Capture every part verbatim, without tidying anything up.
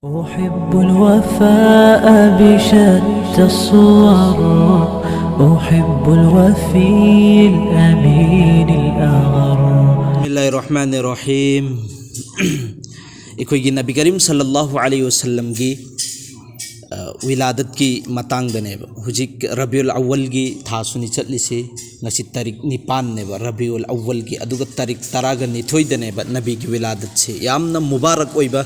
أحب الوفاء بشتى الصور، أحب الوفي الأمين الأغر. ꯕꯤꯁꯃꯤꯜꯂꯥꯍꯤꯔ ꯔꯍꯃꯥꯅꯤꯔ ꯔꯍꯤꯝ꯫ ꯑꯩꯈꯣꯏꯒꯤ ꯅꯕꯤ ꯀꯔꯤꯝ ꯁꯜꯂꯜꯂꯥꯍꯨ ꯑꯂꯩꯍꯤ ꯋꯁꯜꯂꯝꯒꯤ, ꯑ, ꯋꯤꯂꯥꯗꯠꯀꯤ ꯃꯇꯥꯡꯗꯅꯦꯕ꯫ ꯍꯧꯖꯤꯛ ꯔꯕꯤꯎꯜ ꯑꯋ꯭ꯋꯜꯒꯤ ꯊꯥꯁꯨꯅꯤ ꯆꯠꯂꯤꯁꯤ꯫ ꯉꯁꯤ ꯇꯥꯔꯤꯛ ꯅꯤꯄꯥꯟꯅꯦꯕ ꯔꯕꯤꯎꯜ ꯑꯋ꯭ꯋꯜꯒꯤ, ꯑꯗꯨꯒ ꯇꯥꯔꯤꯛ ꯇꯔꯥꯒ ꯅꯤꯊꯣꯏꯗꯅꯦꯕ ꯅꯕꯤꯒꯤ ꯋꯤꯂꯥꯗꯠꯁꯤ꯫ ꯌꯥꯝꯅ ꯃꯨꯕꯥꯔꯛ ꯑꯣꯏꯕ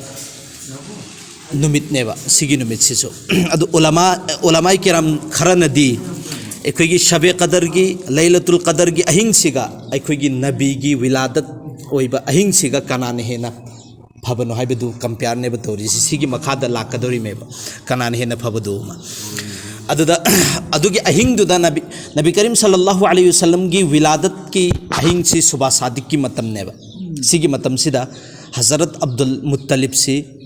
ꯅꯨꯃꯤꯠꯅꯦꯕ ꯁꯤꯒꯤ ꯅꯨꯃꯤꯠꯁꯤꯁꯨ꯫ ꯑꯗꯨ ꯎꯂꯃꯥ, ꯎꯂꯃꯥꯏ ꯀꯤꯔꯥꯝ ꯈꯔꯅꯗꯤ ꯑꯩꯈꯣꯏꯒꯤ ꯁꯕꯦ ꯀꯗꯔꯒꯤ, ꯂꯩꯂꯇꯨꯜ ꯀꯗꯔꯒꯤ ꯑꯍꯤꯡꯁꯤꯒ ꯑꯩꯈꯣꯏꯒꯤ ꯅꯕꯤꯒꯤ ꯋꯤꯂꯥꯗꯠ ꯑꯣꯏꯕ ꯑꯍꯤꯡꯁꯤꯒ ꯀꯅꯥꯅ ꯍꯦꯟꯅ ꯐꯕꯅꯣ ꯍꯥꯏꯕꯗꯨ ꯀꯝꯄꯤꯌꯥꯔꯅꯦꯕ ꯇꯧꯔꯤꯁꯤ꯫ ꯁꯤꯒꯤ ꯃꯈꯥꯗ ꯂꯥꯛꯀꯗꯧꯔꯤꯃꯦꯕ, ꯀꯅꯥꯅ ꯍꯦꯟꯅ ꯐꯕꯗꯣ ꯑꯃ꯫ ꯑꯗꯨꯗ ꯑꯗꯨꯒꯤ ꯑꯍꯤꯡꯗꯨꯗ ꯅꯕꯤ, ꯅꯕꯤ ꯀꯔꯤꯝ ꯁꯜꯂꯜꯂꯥꯍꯨ ꯑꯂꯩꯍꯤ ꯋꯁꯜꯂꯝꯒꯤ ꯋꯤꯂꯥꯗꯠꯀꯤ ꯑꯍꯤꯡꯁꯤ ꯁꯨꯕꯥ ꯁꯥꯗꯤꯛꯀꯤ ꯃꯇꯝꯅꯦꯕ꯫ ꯁꯤꯒꯤ ꯃꯇꯝꯁꯤꯗ ꯍꯖꯔꯠ ꯑꯕꯗꯨꯜ ꯃꯨꯠꯇꯂꯤꯕꯁꯤ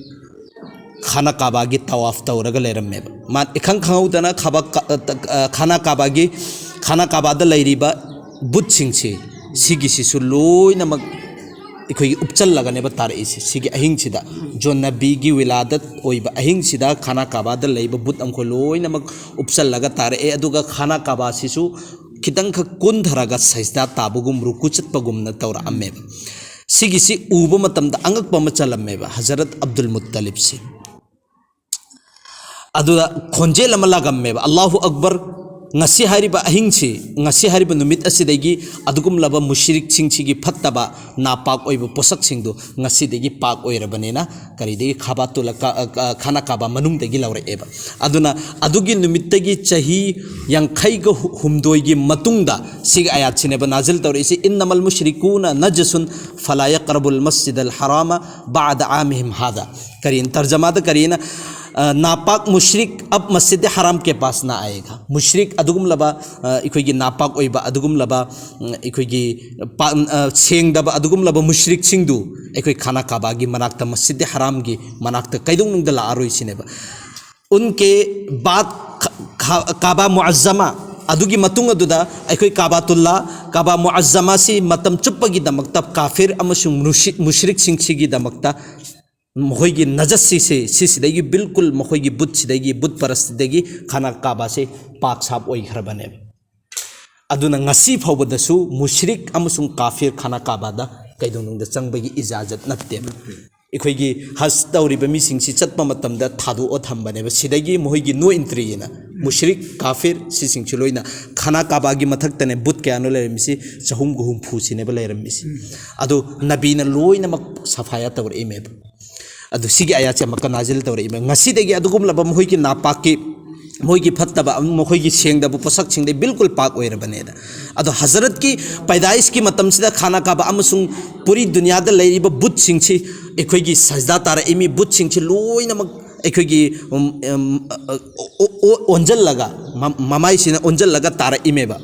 ꯈꯥꯅꯥ ꯀꯥꯕꯥꯒꯤ ꯇꯋꯥꯐ ꯇꯧꯔꯒ ꯂꯩꯔꯝꯃꯦꯕ꯫ ꯃꯥ ꯏꯈꯪ ꯈꯪꯍꯧꯗꯅ ꯈꯥꯕꯥ ꯀ-, ꯑ, ꯇ-, ꯑ, ꯈꯥꯅꯥ ꯀꯥꯕꯥꯒꯤ, ꯈꯥꯅꯥ ꯀꯥꯕꯥꯗ ꯂꯩꯔꯤꯕ ꯕꯨꯠꯁꯤꯡꯁꯤ, ꯁꯤꯒꯤꯁꯤꯁꯨ ꯂꯣꯏꯅꯃꯛ ꯑꯩꯈꯣꯏꯒꯤ ꯎꯞꯆꯜꯂꯒꯅꯦꯕ ꯇꯥꯔꯛꯏꯁꯦ꯫ ꯁꯤꯒꯤ ꯑꯍꯤꯡꯁꯤꯗ, ꯖꯣꯟ ꯅꯕꯤꯒꯤ ꯋꯤꯂꯥꯗꯠ ꯑꯣꯏꯕ ꯑꯍꯤꯡꯁꯤꯗ ꯈꯥꯅꯥ ꯀꯥꯕꯥꯗ ꯂꯩꯕ ꯕꯨꯠ ꯑꯃꯈꯣꯏ ꯂꯣꯏꯅꯃꯛ ꯎꯞꯆꯜꯂꯒ ꯇꯥꯔꯛꯑꯦ꯫ ꯑꯗꯨꯒ ꯈꯥꯅꯥ ꯀꯥꯕꯥꯁꯤꯁꯨ ꯈꯤꯇꯪꯈꯛ ꯀꯨꯟꯊꯔꯒ ꯁꯖꯗꯥ ꯇꯥꯕꯒꯨꯝ, ꯔꯨꯀꯨ ꯆꯠꯄꯒꯨꯝꯅ ꯇꯧꯔꯛꯑꯝꯃꯦꯕ꯫ ꯁꯤꯒꯤꯁꯤ ꯎꯕ ꯃꯇꯝꯗ ꯑꯉꯛꯄ ꯑꯃ ꯆꯜꯂꯝꯃꯦꯕ ꯍꯖꯔꯠ ꯑꯕꯗꯨꯜ ꯃꯨꯠꯇꯂꯤꯕꯁꯤ꯫ ꯑꯗꯨꯗ ꯈꯣꯟꯖꯦꯜ ꯑꯃ ꯂꯥꯛꯑꯝꯃꯦꯕ, "ꯑꯜꯂꯥꯍꯨ ꯑꯛꯕꯔ, ꯉꯁꯤ ꯍꯥꯏꯔꯤꯕ ꯑꯍꯤꯡꯁꯤ, ꯉꯁꯤ ꯍꯥꯏꯔꯤꯕ ꯅꯨꯃꯤꯠ ꯑꯁꯤꯗꯒꯤ ꯑꯗꯨꯒꯨꯝꯂꯕ ꯃꯨꯁ꯭ꯔꯤꯛꯁꯤꯡꯁꯤꯒꯤ ꯐꯠꯇꯕ, ꯅꯥꯄꯥꯛ ꯑꯣꯏꯕ ꯄꯣꯠꯁꯛꯁꯤꯡꯗꯨ ꯉꯁꯤꯗꯒꯤ ꯄꯥꯛ ꯑꯣꯏꯔꯕꯅꯤꯅ", ꯀꯔꯤꯗꯒꯤ ꯈꯥꯕꯥꯇꯨꯜꯂ ꯀ-, ꯑ, ꯀ-, ꯈꯥꯅꯥ ꯀꯥꯕꯥ ꯃꯅꯨꯡꯗꯒꯤ ꯂꯧꯔꯛꯑꯦꯕ꯫ ꯑꯗꯨꯅ ꯑꯗꯨꯒꯤ ꯅꯨꯃꯤꯠꯇꯒꯤ ꯆꯍꯤ ꯌꯥꯡꯈꯩꯒ ꯍꯨ-, ꯍꯨꯝꯗꯣꯏꯒꯤ ꯃꯇꯨꯡꯗ ꯁꯤꯒꯤ ꯑꯌꯥꯠꯁꯤꯅꯦꯕ ꯅꯥꯖꯤꯜ ꯇꯧꯔꯛꯏꯁꯤ, "ꯏꯟꯅꯃꯜ ꯃꯨꯁ꯭ꯔꯤꯀꯨꯅ ꯅꯖꯁꯨꯟ ꯐꯂꯥ ꯌꯛꯔꯕꯨꯜ ꯃꯁꯖꯤꯗꯜ ꯍꯔꯥꯃ ꯕꯥꯗ ꯑꯥꯃꯤꯍꯤꯝ ꯍꯥꯗꯥ"꯫ ꯀꯔꯤꯅ, ꯇꯔꯖꯃꯥꯗ ꯀꯔꯤꯅ, ꯑ, "ꯅꯥꯄꯥꯛ ꯃꯨꯁ꯭ꯔꯤꯛ ꯑꯕ ꯃꯁꯖꯤꯗ ꯍꯔꯥꯝ ꯀꯦ ꯄꯥꯁ ꯅꯥ ꯑꯥꯌꯦꯒꯥ"꯫ ꯃꯨꯁ꯭ꯔꯤꯛ ꯑꯗꯨꯒꯨꯝꯂꯕ, ꯑ, ꯑꯩꯈꯣꯏꯒꯤ ꯅꯥꯄꯥꯛ ꯑꯣꯏꯕ ꯑꯗꯨꯒꯨꯝꯂꯕ, ꯎꯝ, ꯑꯩꯈꯣꯏꯒꯤ ꯄꯥ-, ꯑ, ꯁꯦꯡꯗꯕ ꯑꯗꯨꯒꯨꯝꯂꯕ ꯃꯨꯁ꯭ꯔꯤꯛꯁꯤꯡꯗꯨ ꯑꯩꯈꯣꯏ ꯈꯥꯅꯥ ꯀꯥꯕꯥꯒꯤ ꯃꯅꯥꯛꯇ, ꯃꯁꯖꯤꯗ ꯍꯔꯥꯝꯒꯤ ꯃꯅꯥꯛꯇ ꯀꯩꯗꯧꯅꯨꯡꯗ ꯂꯥꯛꯑꯔꯣꯏ ꯁꯤꯅꯦꯕ꯫ "ꯎꯟꯀꯦ ꯕꯥꯗ ꯈ-, ꯈ-, ꯀꯥꯕꯥ ꯃꯨꯑꯖꯃꯥ", ꯑꯗꯨꯒꯤ ꯃꯇꯨꯡ ꯑꯗꯨꯗ ꯑꯩꯈꯣꯏ ꯀꯥꯕꯥꯇꯨꯜꯂꯥ, ꯀꯥꯕꯥ ꯃꯨꯑꯖꯃꯥꯁꯤ ꯃꯇꯝ ꯆꯨꯞꯄꯒꯤꯗꯃꯛꯇ ꯀꯥꯐꯤꯔ ꯑꯃꯁꯨꯡ ꯃꯨꯁꯤ-, ꯃꯨꯁ꯭ꯔꯤꯛꯁꯤꯡꯁꯤꯒꯤꯗꯃꯛꯇ ꯃꯈꯣꯏꯒꯤ ꯅꯖꯁꯁꯤꯁꯦ, ꯁꯤꯁꯤꯗꯒꯤ ꯕꯤꯜꯀꯨꯜ ꯃꯈꯣꯏꯒꯤ ꯕꯨꯠꯁꯤꯗꯒꯤ, ꯕꯨꯠ ꯄꯔꯁꯇꯤꯗꯒꯤ ꯈꯥꯅꯥ ꯀꯥꯕꯥꯁꯦ ꯄꯥꯛ ꯁꯥꯞ ꯑꯣꯏꯈ꯭ꯔꯕꯅꯦꯕ꯫ ꯑꯗꯨꯅ ꯉꯁꯤ ꯐꯥꯎꯕꯗꯁꯨ ꯃꯨꯁ꯭ꯔꯤꯛ ꯑꯃꯁꯨꯡ ꯀꯥꯐꯤꯔ ꯈꯥꯅꯥ ꯀꯥꯕꯥꯗ ꯀꯩꯗꯧꯅꯨꯡꯗ ꯆꯪꯕꯒꯤ ꯏꯖꯥꯖꯠ ꯅꯠꯇꯦꯕ꯫ ꯑꯩꯈꯣꯏꯒꯤ ꯍꯖ ꯇꯧꯔꯤꯕ ꯃꯤꯁꯤꯡꯁꯤ ꯆꯠꯄ ꯃꯇꯝꯗ ꯊꯥꯗꯣꯛꯑ ꯊꯝꯕꯅꯦꯕ꯫ ꯁꯤꯗꯒꯤ ꯃꯈꯣꯏꯒꯤ no entry ꯍꯥꯏꯅ ꯃꯨꯁ꯭ꯔꯤꯛ, ꯀꯥꯐꯤꯔ ꯁꯤꯁꯤꯡꯁꯤ ꯂꯣꯏꯅ, ꯈꯥꯅꯥ ꯀꯥꯕꯥꯒꯤ ꯃꯊꯛꯇꯅꯦ ꯕꯨꯠ ꯀꯌꯥꯅꯣ ꯂꯩꯔꯝꯃꯤꯁꯤ? ꯆꯍꯨꯝꯒ ꯍꯨꯝꯐꯨꯁꯤꯅꯦꯕ ꯂꯩꯔꯝꯃꯤꯁꯤ꯫ ꯑꯗꯣ ꯅꯕꯤꯅ ꯂꯣꯏꯅꯃꯛ ꯁꯐꯥꯌꯥ ꯇꯧꯔꯛꯏꯃꯦꯕ꯫ ꯑꯗꯨ ꯁꯤꯒꯤ ꯑꯌꯥꯠꯁꯦ ꯑꯃꯨꯛꯀ ꯅꯥꯖꯤꯜ ꯇꯧꯔꯛꯏꯕ꯫ ꯉꯁꯤꯗꯒꯤ ꯑꯗꯨꯒꯨꯝꯂꯕ ꯃꯈꯣꯏꯒꯤ ꯅꯥꯄꯥꯛꯀꯤ, ꯃꯈꯣꯏꯒꯤ ꯐꯠꯇꯕ, ꯃꯈꯣꯏꯒꯤ ꯁꯦꯡꯗꯕ ꯄꯣꯠꯁꯛꯁꯤꯡꯗꯤ ꯕꯤꯜꯀꯨꯜ ꯄꯥꯛ ꯑꯣꯏꯔꯕꯅꯦꯗ꯫ ꯑꯗꯣ ꯍꯖꯔꯠꯀꯤ ꯄꯥꯏꯗꯥꯏꯁꯀꯤ ꯃꯇꯝꯁꯤꯗ ꯈꯥꯅꯥ ꯀꯥꯕꯥ ꯑꯃꯁꯨꯡ ꯄꯨꯔꯤ ꯗꯨꯅꯤꯌꯥꯗ ꯂꯩꯔꯤꯕ ꯕꯨꯠꯁꯤꯡꯁꯤ ꯑꯩꯈꯣꯏꯒꯤ ꯁꯖꯗꯥ ꯇꯥꯔꯛꯏꯃꯤ꯫ ꯕꯨꯠꯁꯤꯡꯁꯤ ꯂꯣꯏꯅꯃꯛ ꯑꯩꯈꯣꯏꯒꯤ, ꯎꯝ, ꯎꯝ, ꯑ, ꯑꯣ-, ꯑꯣ-, ꯑꯣꯟꯁꯤꯜꯂꯒ, ꯃ-, ꯃꯃꯥꯏꯁꯤꯅ ꯑꯣꯟꯁꯤꯜꯂꯒ ꯇꯥꯔꯛꯏꯃꯦꯕ꯫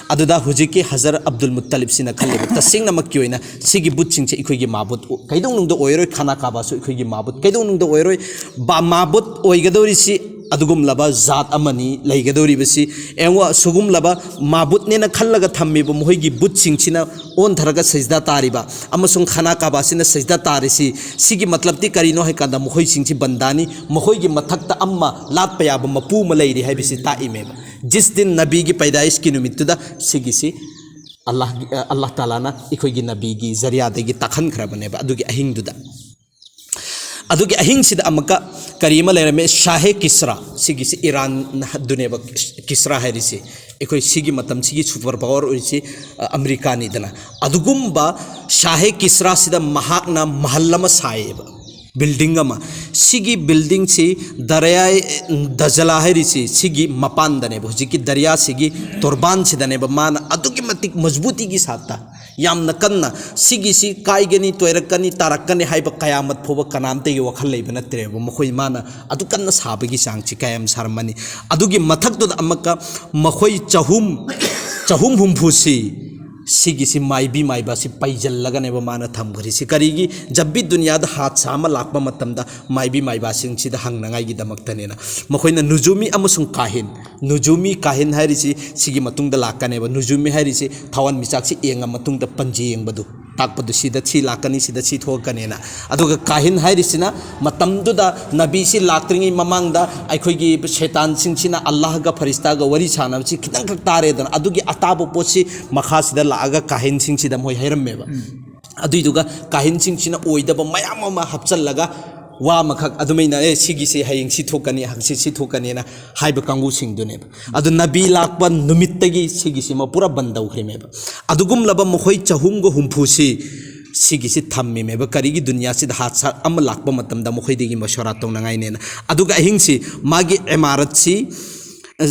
ꯑꯗꯨꯗ ꯍꯧꯖꯤꯛꯀꯤ ꯍꯖꯔ ꯑꯕꯗꯨꯜ ꯃꯨꯠꯇꯂꯤꯕꯁꯤꯅ ꯈꯜꯂꯦꯕ, ꯇꯁꯦꯡꯅꯃꯛꯀꯤ ꯑꯣꯏꯅ ꯁꯤꯒꯤ ꯕꯨꯠꯁꯤꯡꯁꯦ ꯑꯩꯈꯣꯏꯒꯤ ꯃꯥꯕꯨꯠ ꯑꯣ-, ꯀꯩꯗꯧꯅꯨꯡꯗ ꯑꯣꯏꯔꯣꯏ, ꯈꯥꯅꯥ ꯀꯥꯕꯥꯁꯨ ꯑꯩꯈꯣꯏꯒꯤ ꯃꯥꯕꯨꯠ ꯀꯩꯗꯧꯅꯨꯡꯗ ꯑꯣꯏꯔꯣꯏ꯫ ꯕꯥ-, ꯃꯥꯕꯨꯠ ꯑꯣꯏꯒꯗꯧꯔꯤꯁꯤ ꯑꯗꯨꯒꯨꯝꯂꯕ ꯖꯥꯠ ꯑꯃꯅꯤ ꯂꯩꯒꯗꯧꯔꯤꯕꯁꯤ꯫ ꯌꯦꯡꯉꯣ, ꯁꯤꯒꯨꯝꯂꯕ ꯃꯥꯕꯨꯠꯅꯦꯅ ꯈꯜꯂꯒ ꯊꯝꯃꯤꯕ ꯃꯈꯣꯏꯒꯤ ꯕꯨꯠꯁꯤꯡꯁꯤꯅ ꯑꯣꯟꯊꯔꯒ ꯁꯖꯗꯥ ꯇꯥꯔꯤꯕ ꯑꯃꯁꯨꯡ ꯈꯥꯅꯥ ꯀꯥꯕꯥꯁꯤꯅ ꯁꯖꯗꯥ ꯇꯥꯔꯤꯁꯤ, ꯁꯤꯒꯤ ꯃꯇꯂꯕꯇꯤ ꯀꯔꯤꯅꯣ ꯍꯥꯏꯀꯥꯟꯗ ꯃꯈꯣꯏꯁꯤꯡꯁꯤ ꯕꯟꯗꯥꯅꯤ, ꯃꯈꯣꯏꯒꯤ ꯃꯊꯛꯇ ꯑꯃ ꯂꯥꯠꯄ ꯌꯥꯕ ꯃꯄꯨ ꯑꯃ ꯂꯩꯔꯤ ꯍꯥꯏꯕꯁꯤ ꯇꯥꯛꯏꯃꯦꯕ꯫ ꯖꯤꯁ ꯗꯤꯟ ꯅꯕꯤꯒꯤ ꯄꯩꯗꯥꯏꯁꯀꯤ ꯅꯨꯃꯤꯠꯇꯨꯗ ꯁꯤꯒꯤꯁꯤ ꯑꯜꯂꯥꯍꯒꯤ, ꯑ, ꯑꯜꯂꯥꯍ ꯇꯥꯂꯥꯅ ꯑꯩꯈꯣꯏꯒꯤ ꯅꯕꯤꯒꯤ ꯖꯔꯤꯌꯥꯗꯒꯤ ꯇꯥꯛꯍꯟꯈ꯭ꯔꯕꯅꯦꯕ ꯑꯗꯨꯒꯤ ꯑꯍꯤꯡꯗꯨꯗ꯫ ꯑꯗꯨꯒꯤ ꯑꯍꯤꯡꯁꯤꯗ ꯑꯃꯨꯛꯀ ꯀꯔꯤ ꯑꯃ ꯂꯩꯔꯝꯃꯦ? ꯁꯥꯍꯦ ꯀꯤꯁ꯭ꯔꯥ, ꯁꯤꯒꯤꯁꯤ ꯏꯔꯥꯟ ꯑꯗꯨꯅꯦꯕ, ꯀꯤꯁ꯭ꯔꯥ ꯍꯥꯏꯔꯤꯁꯤ꯫ ꯑꯩꯈꯣꯏ ꯁꯤꯒꯤ ꯃꯇꯝꯁꯤꯒꯤ super power ꯑꯣꯏꯔꯤꯁꯤ, ꯑ, ꯑꯃꯦꯔꯤꯀꯥꯅꯤꯗꯅ꯫ ꯑꯗꯨꯒꯨꯝꯕ ꯁꯥꯍꯦ ꯀꯤꯁ꯭ꯔꯥꯁꯤꯗ ꯃꯍꯥꯛꯅ ꯃꯍꯜ ꯑꯃ ꯁꯥꯏꯌꯦꯕ, building ꯑꯃ꯫ ꯁꯤꯒꯤ buildingꯁꯤ ꯗꯔꯌꯥ ꯗꯖꯂꯥ ꯍꯥꯏꯔꯤꯁꯤ, ꯁꯤꯒꯤ ꯃꯄꯥꯟꯗꯅꯦꯕ, ꯍꯧꯖꯤꯛꯀꯤ ꯗꯔꯌꯥꯁꯤꯒꯤ ꯇꯣꯔꯕꯥꯟꯁꯤꯗꯅꯦꯕ ꯃꯥꯅ ꯑꯗꯨꯛꯀꯤ ꯃꯇꯤꯛ ꯃꯖꯕꯨꯇꯤꯒꯤ ꯁꯥꯠꯇ ꯌꯥꯝꯅ ꯀꯟꯅ ꯁꯤꯒꯤꯁꯤ ꯀꯥꯏꯒꯅꯤ, ꯇꯣꯏꯔꯛꯀꯅꯤ, ꯇꯥꯔꯛꯀꯅꯤ ꯍꯥꯏꯕ ꯀꯌꯥꯃꯠ ꯐꯥꯎꯕ ꯀꯅꯥꯝꯇꯒꯤ ꯋꯥꯈꯜ ꯂꯩꯕ ꯅꯠꯇ꯭ꯔꯦꯕ꯫ ꯃꯈꯣꯏ ꯃꯥꯅ ꯑꯗꯨ ꯀꯟꯅ ꯁꯥꯕꯒꯤ ꯆꯥꯡꯁꯤ ꯀꯌꯥꯝ ꯁꯥꯔꯝꯃꯅꯤ꯫ ꯑꯗꯨꯒꯤ ꯃꯊꯛꯇꯨꯗ ꯑꯃꯨꯛꯀ ꯃꯈꯣꯏ ꯆꯍꯨꯝ, ꯆꯍꯨꯝ ꯍꯨꯝꯐꯨꯁꯤ ꯁꯤꯒꯤꯁꯤ ꯃꯥꯏꯕꯤ ꯃꯥꯏꯕꯁꯤ ꯄꯩꯖꯜꯂꯒꯅꯦꯕ ꯃꯥꯅ ꯊꯝꯈ꯭ꯔꯤꯁꯤ꯫ ꯀꯔꯤꯒꯤ? ꯖꯕꯤ ꯗꯨꯅꯤꯌꯥꯗ ꯍꯥꯠꯁꯥ ꯑꯃ ꯂꯥꯛꯄ ꯃꯇꯝꯗ ꯃꯥꯏꯕꯤ ꯃꯥꯏꯕꯁꯤꯡꯁꯤꯗ ꯍꯪꯅꯉꯥꯏꯒꯤꯗꯃꯛꯇꯅꯦꯅ꯫ ꯃꯈꯣꯏꯅ ꯅꯨꯖꯨꯃꯤ ꯑꯃꯁꯨꯡ ꯀꯥꯍꯤꯟ, ꯅꯨꯖꯨꯃꯤ ꯀꯥꯍꯤꯟ ꯍꯥꯏꯔꯤꯁꯤ ꯁꯤꯒꯤ ꯃꯇꯨꯡꯗ ꯂꯥꯛꯀꯅꯦꯕ꯫ ꯅꯨꯖꯨꯃꯤ ꯍꯥꯏꯔꯤꯁꯤ ꯊꯋꯥꯟꯃꯤꯆꯥꯛꯁꯤ ꯌꯦꯡꯉ ꯃꯇꯨꯡꯗ ꯄꯟꯖꯤ ꯌꯦꯡꯕꯗꯨ꯫ ꯇꯥꯛꯄꯗꯨ ꯁꯤꯗ ꯁꯤ ꯂꯥꯛꯀꯅꯤ, ꯁꯤꯗ ꯁꯤ ꯊꯣꯛꯂꯛꯀꯅꯤꯅ꯫ ꯑꯗꯨꯒ ꯀꯥꯍꯤꯟ ꯍꯥꯏꯔꯤꯁꯤꯅ ꯃꯇꯝꯗꯨꯗ ꯅꯕꯤꯁꯤ ꯂꯥꯛꯇ꯭ꯔꯤꯉꯩ ꯃꯃꯥꯡꯗ ꯑꯩꯈꯣꯏꯒꯤ ꯁꯩꯇꯥꯟꯁꯤꯡꯁꯤꯅ ꯑꯜꯂꯥꯍꯒ ꯐꯔꯤꯁꯇꯥꯒ ꯋꯥꯔꯤ ꯁꯥꯟꯅꯕꯁꯤ ꯈꯤꯇꯪꯈꯛ ꯇꯥꯔꯦꯗꯅ, ꯑꯗꯨꯒꯤ ꯑꯇꯥꯕ ꯄꯣꯠꯁꯤ ꯃꯈꯥꯁꯤꯗ ꯂꯥꯛꯑꯒ ꯀꯥꯍꯤꯟꯁꯤꯡꯁꯤꯗ ꯃꯣꯏ ꯍꯥꯏꯔꯝꯃꯦꯕ꯫ ꯑꯗꯨꯏꯗꯨꯒ ꯀꯥꯍꯤꯟꯁꯤꯡꯁꯤꯅ ꯑꯣꯏꯗꯕ ꯃꯌꯥꯝ ꯑꯃ ꯍꯥꯞꯆꯜꯂꯒ ꯋꯥ ꯑꯃꯈꯛ ꯑꯗꯨꯃꯥꯏꯅ, "ꯑꯦ, ꯁꯤꯒꯤꯁꯤ ꯍꯌꯦꯡ ꯁꯤ ꯊꯣꯛꯀꯅꯤ, ꯍꯪꯆꯤꯠ ꯁꯤ ꯊꯣꯛꯀꯅꯤꯅ" ꯍꯥꯏꯕ ꯀꯥꯡꯕꯨꯁꯤꯡꯗꯨꯅꯦꯕ꯫ ꯑꯗꯨ ꯅꯕꯤ ꯂꯥꯛꯄ ꯅꯨꯃꯤꯠꯇꯒꯤ ꯁꯤꯒꯤꯁꯤꯃ ꯄꯨꯔꯥ ꯕꯟ ꯇꯧꯈ꯭ꯔꯦꯃꯦꯕ꯫ ꯑꯗꯨꯒꯨꯝꯂꯕ ꯃꯈꯣꯏ ꯆꯍꯨꯝꯒ ꯍꯨꯝꯐꯨꯁꯤ ꯁꯤꯒꯤꯁꯤ ꯊꯝꯃꯤꯃꯦꯕ꯫ ꯀꯔꯤꯒꯤ? ꯗꯨꯅꯤꯌꯥꯁꯤꯗ ꯍꯥꯠꯁꯥꯠ ꯑꯃ ꯂꯥꯛꯄ ꯃꯇꯝꯗ ꯃꯈꯣꯏꯗꯒꯤ ꯃꯁꯣꯔꯥ ꯇꯧꯅꯉꯥꯏꯅꯦꯅ꯫ ꯑꯗꯨꯒ ꯑꯍꯤꯡꯁꯤ ꯃꯥꯒꯤ ꯏꯃꯥꯔꯠꯁꯤ,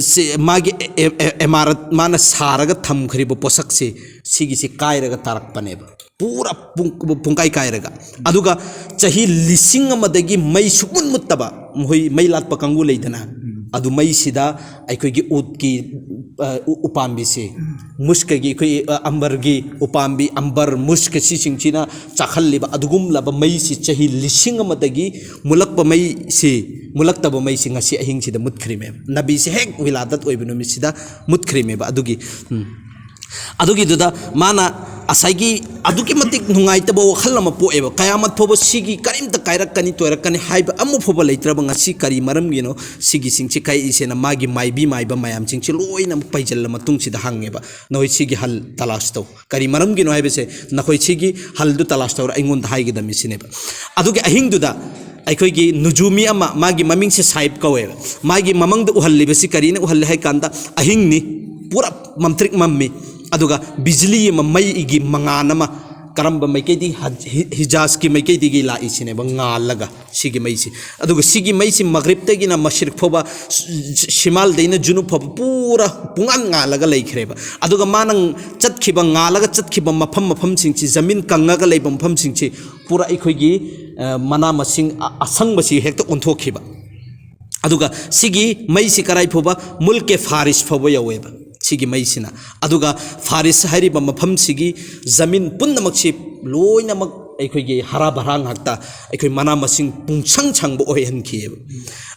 ꯁꯤ, ꯃꯥꯒꯤ ꯑꯦ-, ꯑꯦ-, ꯏꯃꯥꯔꯠ ꯃꯥꯅ ꯁꯥꯔꯒ ꯊꯝꯈ꯭ꯔꯤꯕ ꯄꯣꯠꯁꯛꯁꯤ, ꯁꯤꯒꯤꯁꯤ ꯀꯥꯏꯔꯒ ꯇꯥꯔꯛꯄꯅꯦꯕ꯫ ꯄꯨꯔꯥ ꯄꯨꯡ-, ꯄꯨꯡꯀꯥꯏ ꯀꯥꯏꯔꯒ꯫ ꯑꯗꯨꯒ ꯆꯍꯤ ꯂꯤꯁꯤꯡ ꯑꯃꯗꯒꯤ ꯃꯩ ꯁꯨꯡꯃꯨꯠ ꯃꯨꯠꯇꯕ, ꯃꯈꯣꯏ ꯃꯩ ꯂꯥꯠꯄ ꯀꯥꯡꯕꯨ ꯂꯩꯗꯅ, ꯑꯗꯨ ꯃꯩꯁꯤꯗ ꯑꯩꯈꯣꯏꯒꯤ ꯎꯠꯀꯤ, ꯑ, ꯎ-, ꯎꯄꯥꯝꯕꯤꯁꯤ, ꯃꯨꯁꯀꯒꯤ, ꯑꯩꯈꯣꯏ, ꯑ, ꯑꯝꯕꯔꯒꯤ ꯎꯄꯥꯝꯕꯤ, ꯑꯝꯕꯔ, ꯃꯨꯁꯀ ꯁꯤꯁꯤꯡꯁꯤꯅ ꯆꯥꯛꯍꯜꯂꯤꯕ ꯑꯗꯨꯒꯨꯝꯂꯕ ꯃꯩꯁꯤ ꯆꯍꯤ ꯂꯤꯁꯤꯡ ꯑꯃꯗꯒꯤ ꯃꯨꯠꯂꯛꯄ ꯃꯩꯁꯤ, ꯃꯨꯠꯂꯛꯇꯕ ꯃꯩꯁꯤ ꯉꯁꯤ ꯑꯍꯤꯡꯁꯤꯗ ꯃꯨꯠꯈ꯭ꯔꯤꯃꯦꯕ꯫ ꯅꯕꯤꯁꯤ ꯍꯦꯛ ꯋꯤꯂꯥꯗꯠ ꯑꯣꯏꯕ ꯅꯨꯃꯤꯠꯁꯤꯗ ꯃꯨꯠꯈ꯭ꯔꯤꯃꯦꯕ꯫ ꯑꯗꯨꯒꯤ, ꯎꯝ꯫ ꯑꯗꯨꯒꯤꯗꯨꯗ ꯃꯥꯅ ꯉꯁꯥꯏꯒꯤ ꯑꯗꯨꯛꯀꯤ ꯃꯇꯤꯛ ꯅꯨꯡꯉꯥꯏꯇꯕ ꯋꯥꯈꯜ ꯑꯃ ꯄꯣꯛꯑꯦꯕ꯫ ꯀꯌꯥꯃꯠ ꯐꯥꯎꯕ ꯁꯤꯒꯤ ꯀꯔꯤꯝꯇ ꯀꯥꯏꯔꯛꯀꯅꯤ, ꯇꯣꯏꯔꯛꯀꯅꯤ ꯍꯥꯏꯕ ꯑꯃ ꯐꯥꯎꯕ ꯂꯩꯇ꯭ꯔꯕ, ꯉꯁꯤ ꯀꯔꯤ ꯃꯔꯝꯒꯤꯅꯣ ꯁꯤꯒꯤꯁꯤꯡꯁꯤ ꯀꯥꯏꯔꯛꯏꯁꯦꯅ ꯃꯥꯒꯤ ꯃꯥꯏꯕꯤ ꯃꯥꯏꯕ ꯃꯌꯥꯝꯁꯤꯡꯁꯤ ꯂꯣꯏꯅꯃꯛ ꯄꯩꯁꯤꯜꯂ ꯃꯇꯨꯡꯁꯤꯗ ꯍꯪꯉꯦꯕ, "ꯅꯈꯣꯏ ꯁꯤꯒꯤ ꯍꯜ ꯇꯂꯥꯁ ꯇꯧ꯫ ꯀꯔꯤ ꯃꯔꯝꯒꯤꯅꯣ ꯍꯥꯏꯕꯁꯦ ꯅꯈꯣꯏ ꯁꯤꯒꯤ ꯍꯜꯗꯨ ꯇꯂꯥꯁ ꯇꯧꯔ ꯑꯩꯉꯣꯟꯗ ꯍꯥꯏꯒꯗꯕꯅꯤ" ꯁꯤꯅꯦꯕ꯫ ꯑꯗꯨꯒꯤ ꯑꯍꯤꯡꯗꯨꯗ ꯑꯩꯈꯣꯏꯒꯤ ꯅꯨꯖꯨꯃꯤ ꯑꯃ, ꯃꯥꯒꯤ ꯃꯃꯤꯡꯁꯦ ꯁꯥꯏꯕ ꯀꯧꯋꯦꯕ, ꯃꯥꯒꯤ ꯃꯃꯪꯗ ꯎꯍꯜꯂꯤꯕꯁꯤ ꯀꯔꯤꯅ ꯎꯍꯜꯂꯤ ꯍꯥꯏ ꯀꯥꯟꯗ, ꯑꯍꯤꯡꯅꯤ, ꯄꯨꯔꯥ ꯃꯝꯇ꯭ꯔꯤꯛ ꯃꯝꯃꯤ, ꯑꯗꯨꯒ ꯕꯤꯖꯂꯤ ꯑꯃ, ꯃꯩꯒꯤ ꯃꯉꯥꯜ ꯑꯃ, ꯀꯔꯝꯕ ꯃꯥꯏꯀꯩꯗꯒꯤ? ꯍ-, ꯍꯤ-, ꯍꯤꯖꯥꯖꯀꯤ ꯃꯥꯏꯀꯩꯗꯒꯤ ꯂꯥꯛꯏꯁꯤꯅꯦꯕ, ꯉꯥꯜꯂꯒ ꯁꯤꯒꯤ ꯃꯩꯁꯤ꯫ ꯑꯗꯨꯒ ꯁꯤꯒꯤ ꯃꯩꯁꯤ ꯃꯒ꯭ꯔꯤꯕꯇꯒꯤꯅ ꯃꯁꯔꯤꯛ ꯐꯥꯎꯕ, ꯁ-, ꯁ-, ꯁꯤꯃꯥꯜꯗꯩꯅ ꯖꯨꯅꯨꯕ ꯐꯥꯎꯕ ꯄꯨꯔꯥ ꯄꯨꯡꯉꯥꯟ ꯉꯥꯜꯂꯒ ꯂꯩꯈ꯭ꯔꯦꯕ꯫ ꯑꯗꯨꯒ ꯃꯥꯅ ꯆꯠꯈꯤꯕ, ꯉꯥꯜꯂꯒ ꯆꯠꯈꯤꯕ ꯃꯐꯝ ꯃꯐꯝꯁꯤꯡꯁꯤ, ꯖꯃꯤꯟ ꯀꯪꯉꯒ ꯂꯩꯕ ꯃꯐꯝꯁꯤꯡꯁꯤ ꯄꯨꯔꯥ ꯑꯩꯈꯣꯏꯒꯤ, ꯑ, ꯃꯅꯥ ꯃꯁꯤꯡ ꯑ-, ꯑꯁꯪꯕꯁꯤ ꯍꯦꯛꯇ ꯑꯣꯟꯊꯣꯛꯈꯤꯕ꯫ ꯑꯗꯨꯒ ꯁꯤꯒꯤ ꯃꯩꯁꯤ ꯀꯔꯥꯏ ꯐꯥꯎꯕ? ꯃꯨꯜꯀꯦ ꯐꯥꯔꯤꯁ ꯐꯥꯎꯕ ꯌꯧꯋꯦꯕ ꯁꯤꯒꯤ ꯃꯩꯁꯤꯅ꯫ ꯑꯗꯨꯒ ꯐꯥꯔꯤꯁ ꯍꯥꯏꯔꯤꯕ ꯃꯐꯝꯁꯤꯒꯤ ꯖꯃꯤꯟ ꯄꯨꯝꯅꯃꯛꯁꯤ ꯂꯣꯏꯅꯃꯛ ꯑꯩꯈꯣꯏꯒꯤ ꯍꯔꯥ ꯚꯔꯥ ꯉꯥꯛꯇ ꯑꯩꯈꯣꯏ ꯃꯅꯥ ꯃꯁꯤꯡ ꯄꯨꯡꯁꯪ ꯁꯪꯕ ꯑꯣꯏꯍꯟꯈꯤꯑꯕ꯫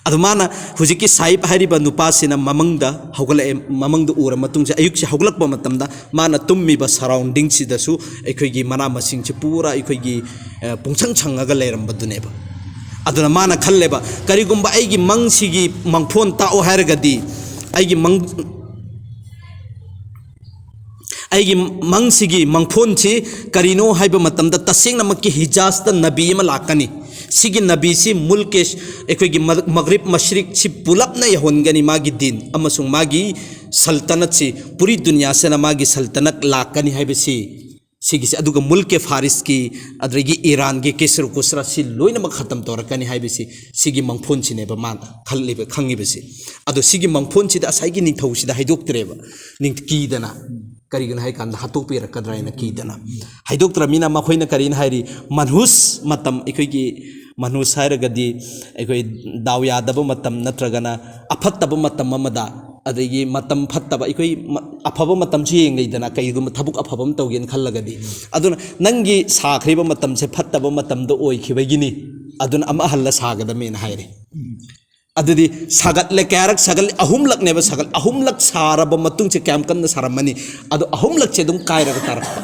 ꯑꯗꯨ ꯃꯥꯅ ꯍꯧꯖꯤꯛꯀꯤ ꯁꯥꯍꯤꯕ ꯍꯥꯏꯔꯤꯕ ꯅꯨꯄꯥꯁꯤꯅ ꯃꯃꯪꯗ ꯍꯧꯒꯠꯂꯛꯑꯦ꯫ ꯃꯃꯪꯗ ꯎꯔ ꯃꯇꯨꯡꯁꯦ ꯑꯌꯨꯛꯁꯦ ꯍꯧꯒꯠꯂꯛꯄ ꯃꯇꯝꯗ ꯃꯥꯅ ꯇꯨꯝꯃꯤꯕ ꯁꯔꯥꯎꯟꯗꯤꯡꯁꯤꯗꯁꯨ ꯑꯩꯈꯣꯏꯒꯤ ꯃꯅꯥ ꯃꯁꯤꯡꯁꯤ ꯄꯨꯔꯥ ꯑꯩꯈꯣꯏꯒꯤ, ꯑ, ꯄꯨꯡꯁꯪ ꯁꯪꯉꯒ ꯂꯩꯔꯝꯕꯗꯨꯅꯦꯕ꯫ ꯑꯗꯨꯅ ꯃꯥꯅ ꯈꯜꯂꯦꯕ, "ꯀꯔꯤꯒꯨꯝꯕ ꯑꯩꯒꯤ ꯃꯪꯁꯤꯒꯤ ꯃꯪꯐꯣꯟ ꯇꯥꯛꯑꯣ ꯍꯥꯏꯔꯒꯗꯤ ꯑꯩꯒꯤ ꯃꯪ ꯑꯩꯒꯤ ꯃꯪꯁꯤꯒꯤ ꯃꯪꯐꯣꯟꯁꯤ ꯀꯔꯤꯅꯣ ꯍꯥꯏꯕ ꯃꯇꯝꯗ ꯇꯁꯦꯡꯅꯃꯛꯀꯤ ꯍꯤꯖꯥꯖꯇ ꯅꯕꯤ ꯑꯃ ꯂꯥꯛꯀꯅꯤ꯫ ꯁꯤꯒꯤ ꯅꯕꯤꯁꯤ ꯃꯨꯜꯀꯦ ꯑꯩꯈꯣꯏꯒꯤ ꯃ-, ꯃꯒ꯭ꯔꯤꯕ ꯃꯁ꯭ꯔꯤꯛꯁꯤ ꯄꯨꯂꯞꯅ ꯌꯧꯍꯟꯒꯅꯤ꯫ ꯃꯥꯒꯤ ꯗꯤꯟ ꯑꯃꯁꯨꯡ ꯃꯥꯒꯤ ꯁꯜꯇꯅꯠꯁꯤ ꯄꯨꯔꯤ ꯗꯨꯅꯤꯌꯥꯁꯤꯅ ꯃꯥꯒꯤ ꯁꯜꯇꯅꯠ ꯂꯥꯛꯀꯅꯤ ꯍꯥꯏꯕꯁꯤ ꯁꯤꯒꯤꯁꯦ, ꯑꯗꯨꯒ ꯃꯨꯜꯀꯦ ꯐꯥꯔꯤꯁꯀꯤ ꯑꯗꯨꯗꯒꯤ ꯏꯔꯥꯟꯒꯤ ꯀꯦꯁꯔ ꯀꯨꯁꯔꯥ ꯁꯤ ꯂꯣꯏꯅꯃꯛ ꯈꯇꯝ ꯇꯧꯔꯛꯀꯅꯤ ꯍꯥꯏꯕꯁꯤ ꯁꯤꯒꯤ ꯃꯪꯐꯣꯟꯁꯤꯅꯦꯕ ꯃꯥꯅ ꯈꯜꯂꯤꯕ, ꯈꯪꯉꯤꯕꯁꯤ꯫ ꯑꯗꯣ ꯁꯤꯒꯤ ꯃꯪꯐꯣꯟꯁꯤꯗ ꯉꯁꯥꯏꯒꯤ ꯅꯤꯡꯊꯧꯁꯤꯗ ꯍꯥꯏꯗꯣꯛꯇ꯭ꯔꯦꯕ, ꯅꯤꯡ-, ꯀꯤꯗꯅ꯫ ꯀꯔꯤꯒꯤꯅꯣ ꯍꯥꯏ ꯀꯥꯟꯗ ꯍꯥꯠꯇꯣꯛꯄꯤꯔꯛꯀꯗ꯭ꯔꯥ ꯍꯥꯏꯅ ꯀꯤꯗꯅ꯫ ꯍꯥꯏꯗꯣꯛꯇ꯭ꯔꯕꯅꯤꯅ ꯃꯈꯣꯏꯅ ꯀꯔꯤꯅ ꯍꯥꯏꯔꯤ? ꯃꯟꯍꯨꯁ ꯃꯇꯝ, ꯑꯩꯈꯣꯏꯒꯤ ꯃꯟꯍꯨꯁ ꯍꯥꯏꯔꯒꯗꯤ ꯑꯩꯈꯣꯏ ꯗꯥꯎ ꯌꯥꯗꯕ ꯃꯇꯝ ꯅꯠꯇ꯭ꯔꯒꯅ ꯑꯐꯠꯇꯕ ꯃꯇꯝ ꯑꯃꯗ, ꯑꯗꯒꯤ ꯃꯇꯝ ꯐꯠꯇꯕ, ꯑꯩꯈꯣꯏ ꯃ-, ꯑꯐꯕ ꯃꯇꯝꯁꯨ ꯌꯦꯡꯅꯩꯗꯅ, ꯀꯩꯒꯨꯝꯕ ꯊꯕꯛ ꯑꯐꯕ ꯑꯃ ꯇꯧꯒꯦꯅ ꯈꯜꯂꯒꯗꯤ꯫ ꯑꯗꯨꯅ ꯅꯪꯒꯤ ꯁꯥꯈ꯭ꯔꯤꯕ ꯃꯇꯝꯁꯦ ꯐꯠꯇꯕ ꯃꯇꯝꯗ ꯑꯣꯏꯈꯤꯕꯒꯤꯅꯤ, ꯑꯗꯨꯅ ꯑꯃ ꯍꯜꯂ ꯁꯥꯒꯗꯕꯅꯦꯅ ꯍꯥꯏꯔꯦ꯫ ꯑꯗꯨꯗꯤ ꯁꯥꯒꯠꯂꯦ, ꯀꯌꯥꯔꯛ ꯁꯥꯒꯠꯂꯦ? ꯑꯍꯨꯝꯂꯛꯅꯦꯕ ꯁꯥꯒꯠ-, ꯑꯍꯨꯝꯂꯛ ꯁꯥꯔꯕ ꯃꯇꯨꯡꯁꯦ ꯀꯌꯥꯝ ꯀꯟꯅ ꯁꯥꯔꯝꯃꯅꯤ? ꯑꯗꯣ ꯑꯍꯨꯝꯂꯛꯁꯦ ꯑꯗꯨꯝ ꯀꯥꯏꯔꯒ ꯇꯥꯔꯛꯄ꯫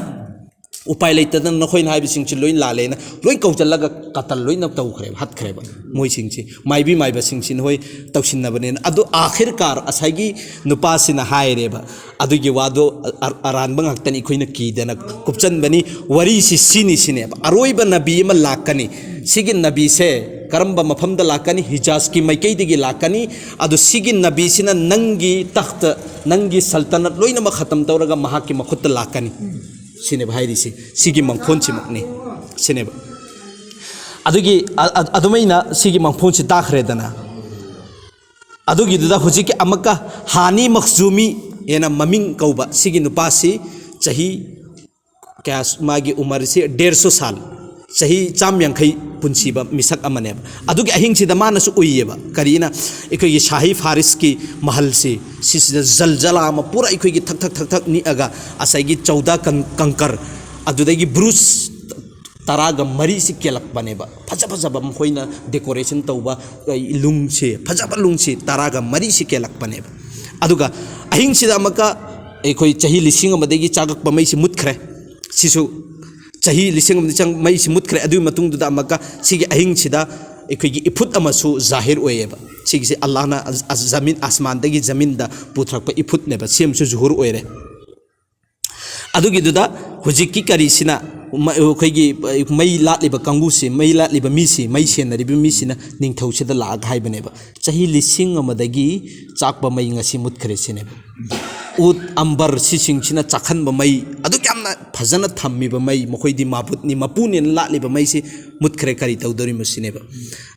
ꯎꯄꯥꯏ ꯂꯩꯇꯗꯅ ꯅꯈꯣꯏꯅ ꯍꯥꯏꯕꯁꯤꯡꯁꯤ ꯂꯣꯏ ꯂꯥꯜꯂꯦꯅ ꯂꯣꯏ ꯀꯧꯁꯤꯜꯂꯒ ꯀꯇꯜ ꯂꯣꯏꯅ ꯇꯧꯈ꯭ꯔꯦꯕ, ꯍꯥꯠꯈ꯭ꯔꯦꯕ ꯃꯣꯏꯁꯤꯡꯁꯤ, ꯃꯥꯏꯕꯤ ꯃꯥꯏꯕꯁꯤꯡꯁꯤ ꯅꯈꯣꯏ ꯇꯧꯁꯤꯟꯅꯕꯅꯦꯅ꯫ ꯑꯗꯨ ꯑꯥꯈꯤꯔ ꯀꯥꯔ ꯉꯁꯥꯏꯒꯤ ꯅꯨꯄꯥꯁꯤꯅ ꯍꯥꯏꯔꯦꯕ, ꯑꯗꯨꯒꯤ ꯋꯥꯗꯣ ꯑ-, ꯑ-, ꯑꯔꯥꯟꯕ ꯉꯥꯛꯇꯅꯤ, ꯑꯩꯈꯣꯏꯅ ꯀꯤꯗꯅ ꯀꯨꯞꯆꯟꯕꯅꯤ꯫ ꯋꯥꯔꯤꯁꯤ ꯁꯤꯅꯤ, ꯁꯤꯅꯦꯕ, ꯑꯔꯣꯏꯕ ꯅꯕꯤ ꯑꯃ ꯂꯥꯛꯀꯅꯤ꯫ ꯁꯤꯒꯤ ꯅꯕꯤꯁꯦ ꯀꯔꯝꯕ ꯃꯐꯝꯗ ꯂꯥꯛꯀꯅꯤ? ꯍꯤꯖꯥꯖꯀꯤ ꯃꯥꯏꯀꯩꯗꯒꯤ ꯂꯥꯛꯀꯅꯤ꯫ ꯑꯗꯨ ꯁꯤꯒꯤ ꯅꯕꯤꯁꯤꯅ ꯅꯪꯒꯤ ꯇꯈꯇ, ꯅꯪꯒꯤ ꯁꯜꯇꯅꯠ ꯂꯣꯏꯅꯃꯛ ꯈꯇꯝ ꯇꯧꯔꯒ ꯃꯍꯥꯛꯀꯤ ꯃꯈꯨꯠꯇ ꯂꯥꯛꯀꯅꯤ꯫ ꯁꯤꯅꯦꯕ ꯍꯥꯏꯔꯤꯁꯤ, ꯁꯤꯒꯤ ꯃꯪꯐꯣꯟꯁꯤꯃꯛꯅꯤ꯫ ꯁꯤꯅꯦꯕ꯫ ꯑꯗꯨꯒꯤ, ꯑ-, ꯑ-, ꯑꯗꯨꯃꯥꯏꯅ ꯁꯤꯒꯤ ꯃꯪꯐꯣꯟꯁꯤ ꯇꯥꯈ꯭ꯔꯦꯗꯅ꯫ ꯑꯗꯨꯒꯤꯗꯨꯗ ꯍꯧꯖꯤꯛꯀꯤ ꯑꯃꯨꯛꯀ ꯍꯥꯅꯤ ꯃꯈꯖꯨꯃꯤ ꯍꯥꯏꯅ ꯃꯃꯤꯡ ꯀꯧꯕ ꯁꯤꯒꯤ ꯅꯨꯄꯥꯁꯤ ꯆꯍꯤ ꯀꯌꯥ ꯁꯨ-, ꯃꯥꯒꯤ ꯎꯃꯔꯁꯤ ꯗꯦꯔ ꯁꯣ ꯁꯥꯜ, ꯆꯍꯤ ꯆꯥꯝ ꯌꯥꯡꯈꯩ ꯄꯨꯟꯁꯤꯕ ꯃꯤꯁꯛ ꯑꯃꯅꯦꯕ꯫ ꯑꯗꯨꯒꯤ ꯑꯍꯤꯡꯁꯤꯗ ꯃꯥꯅꯁꯨ ꯎꯏꯌꯦꯕ꯫ ꯀꯔꯤꯅ? ꯑꯩꯈꯣꯏꯒꯤ ꯁꯥꯍꯤ ꯐꯥꯔꯤꯁꯀꯤ ꯃꯍꯜꯁꯤ, ꯁꯤꯁꯤꯗ ꯖꯜꯖꯂꯥ ꯑꯃ ꯄꯨꯔꯥ ꯑꯩꯈꯣꯏꯒꯤ ꯊꯛ ꯊꯛ ꯊꯛ ꯊꯛ ꯅꯤꯛꯑꯒ ꯉꯁꯥꯏꯒꯤ ꯆꯧꯗꯥ ꯀꯪ-, ꯀꯪꯀꯔ, ꯑꯗꯨꯗꯒꯤ ꯕ꯭ꯔꯨꯁ ꯇꯔꯥꯒ ꯃꯔꯤꯁꯤ ꯀꯦꯜꯂꯛꯄꯅꯦꯕ꯫ ꯐꯖ ꯐꯖꯕ ꯃꯈꯣꯏꯅ decoration ꯇꯧꯕ, ꯑ, ꯂꯨꯡꯁꯦ, ꯐꯖꯕ ꯂꯨꯡꯁꯦ ꯇꯔꯥꯒ ꯃꯔꯤꯁꯤ ꯀꯦꯜꯂꯛꯄꯅꯦꯕ꯫ ꯑꯗꯨꯒ ꯑꯍꯤꯡꯁꯤꯗ ꯑꯃꯨꯛꯀ ꯑꯩꯈꯣꯏ ꯆꯍꯤ ꯂꯤꯁꯤꯡ ꯑꯃꯗꯒꯤ ꯆꯥꯒꯛꯄ ꯃꯩꯁꯤ ꯃꯨꯠꯈ꯭ꯔꯦ꯫ ꯁꯤꯁꯨ ꯆꯍꯤ ꯂꯤꯁꯤꯡ ꯑꯃꯗ ꯆꯪ-, ꯃꯩꯁꯤ ꯃꯨꯠꯈ꯭ꯔꯦ꯫ ꯑꯗꯨꯒꯤ ꯃꯇꯨꯡꯗꯨꯗ ꯑꯃꯨꯛꯀ ꯁꯤꯒꯤ ꯑꯍꯤꯡꯁꯤꯗ ꯑꯩꯈꯣꯏꯒꯤ ꯏꯐꯨꯠ ꯑꯃꯁꯨ ꯖꯥꯍꯤꯔ ꯑꯣꯏꯌꯦꯕ꯫ ꯁꯤꯒꯤꯁꯦ ꯑꯜꯂꯥꯍꯅ ꯑꯁ-, ꯑꯁ-, ꯖꯃꯤꯟ, ꯑꯁꯃꯥꯟꯗꯒꯤ ꯖꯃꯤꯟꯗ ꯄꯨꯊꯔꯛꯄ ꯏꯐꯨꯠꯅꯦꯕ꯫ ꯁꯤ ꯑꯃꯁꯨ ꯖꯨꯍꯨꯔ ꯑꯣꯏꯔꯦ꯫ ꯑꯗꯨꯒꯤꯗꯨꯗ ꯍꯧꯖꯤꯛꯀꯤ ꯀꯔꯤꯁꯤꯅ ꯃ-, ꯑꯩꯈꯣꯏꯒꯤ ꯃꯩ ꯂꯥꯠꯂꯤꯕ ꯀꯥꯡꯕꯨꯁꯤ, ꯃꯩ ꯂꯥꯠꯂꯤꯕ ꯃꯤꯁꯤ, ꯃꯩ ꯁꯦꯟꯅꯔꯤꯕ ꯃꯤꯁꯤꯅ ꯅꯤꯡꯊꯧꯁꯤꯗ ꯂꯥꯛꯑꯒ ꯍꯥꯏꯕꯅꯦꯕ, "ꯆꯍꯤ ꯂꯤꯁꯤꯡ ꯑꯃꯗꯒꯤ ꯆꯥꯛꯄ ꯃꯩ ꯉꯁꯤ ꯃꯨꯠꯈ꯭ꯔꯦ" ꯁꯤꯅꯦꯕ꯫ ꯎꯠ, ꯑꯝꯕꯔ, ꯁꯤꯁꯤꯡꯁꯤꯅ ꯆꯥꯛꯍꯟꯕ ꯃꯩ, ꯑꯗꯨꯛ ꯌꯥꯝꯅ ꯐꯖꯅ ꯊꯝꯃꯤꯕ ꯃꯩ, ꯃꯈꯣꯏꯗꯤ ꯃꯥꯕꯨꯠꯅꯤ, ꯃꯄꯨꯅꯦꯅ ꯂꯥꯠꯂꯤꯕ ꯃꯩꯁꯤ ꯃꯨꯠꯈ꯭ꯔꯦ, ꯀꯔꯤ ꯇꯧꯗꯣꯔꯤꯃꯣ ꯁꯤꯅꯦꯕ꯫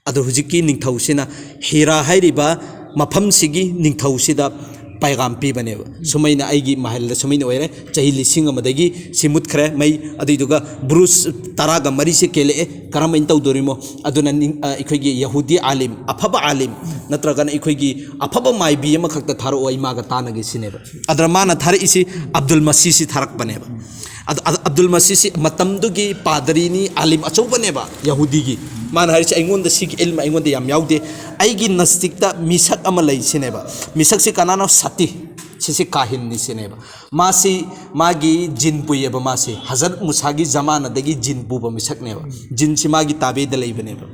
ꯑꯗꯣ ꯍꯧꯖꯤꯛꯀꯤ ꯅꯤꯡꯊꯧꯁꯤꯅ ꯍꯤꯔꯥ ꯍꯥꯏꯔꯤꯕ ꯃꯐꯝꯁꯤꯒꯤ ꯅꯤꯡꯊꯧꯁꯤꯗ ꯄꯥꯏꯒꯥꯝ ꯄꯤꯕꯅꯦꯕ, "ꯁꯨꯃꯩꯅ ꯑꯩꯒꯤ ꯃꯍꯜꯗ ꯁꯨꯃꯩꯅ ꯑꯣꯏꯔꯦ, ꯆꯍꯤ ꯂꯤꯁꯤꯡ ꯑꯃꯗꯒꯤ ꯁꯤ ꯃꯨꯠꯈ꯭ꯔꯦ ꯃꯩ, ꯑꯗꯨꯏꯗꯨꯒ ꯕꯨꯔꯨꯖ ꯇꯔꯥꯒ ꯃꯔꯤꯁꯦ ꯀꯦꯜꯂꯛꯑꯦ, ꯀꯔꯝꯍꯥꯏꯅ ꯇꯧꯗꯣꯔꯤꯃꯣ? ꯑꯗꯨꯅ ꯅꯤꯡ-, ꯑ, ꯑꯩꯈꯣꯏꯒꯤ ꯌꯍꯨꯗꯤ ꯑꯥꯂꯤꯝ, ꯑꯐꯕ ꯑꯥꯂꯤꯝ, ꯅꯠꯇ꯭ꯔꯒꯅ ꯑꯩꯈꯣꯏꯒꯤ ꯑꯐꯕ ꯃꯥꯏꯕꯤ ꯑꯃꯈꯛꯇ ꯊꯥꯔꯛꯑꯣ, ꯑꯩ ꯃꯥꯒ ꯇꯥꯟꯅꯒꯦ" ꯁꯤꯅꯦꯕ꯫ ꯑꯗꯨꯅ ꯃꯥꯅ ꯊꯥꯔꯛꯏꯁꯤ ꯑꯕꯗꯨꯜ ꯃꯁꯤꯁꯤ ꯊꯥꯔꯛꯄꯅꯦꯕ꯫ ꯑꯗ-, ꯑꯗ-, ꯑꯕꯗꯨꯜ ꯃꯁꯤꯁꯤ ꯃꯇꯝꯗꯨꯒꯤ ꯄꯥꯗꯔꯤꯅꯤ, ꯑꯥꯂꯤꯝ ꯑꯆꯧꯕꯅꯦꯕ ꯌꯍꯨꯗꯤꯒꯤ꯫ ꯃꯥꯅ ꯍꯥꯏꯔꯤꯁꯦ, "ꯑꯩꯉꯣꯟꯗ ꯁꯤꯒꯤ ꯏꯜꯃ ꯑꯩꯉꯣꯟꯗ ꯌꯥꯝ ꯌꯥꯎꯗꯦ, ꯑꯩꯒꯤ ꯅꯁꯇꯤꯛꯇ ꯃꯤꯁꯛ ꯑꯃ ꯂꯩ" ꯁꯤꯅꯦꯕ꯫ ꯃꯤꯁꯛꯁꯤ ꯀꯅꯥꯅꯣ? ꯁꯇꯤ, ꯁꯤꯁꯤ ꯀꯥꯍꯤꯟꯅꯤ ꯁꯤꯅꯦꯕ꯫ ꯃꯥꯁꯤ ꯃꯥꯒꯤ ꯖꯤꯟ ꯄꯨꯏꯌꯦꯕ꯫ ꯃꯥꯁꯤ ꯍꯖꯔꯠ ꯃꯨꯁꯥꯒꯤ ꯖꯃꯥꯅꯗꯒꯤ ꯖꯤꯟ ꯄꯨꯕ ꯃꯤꯁꯛꯅꯦꯕ꯫ ꯖꯤꯟꯁꯤ ꯃꯥꯒꯤ ꯇꯥꯕꯦꯗ ꯂꯩꯕꯅꯦꯕ꯫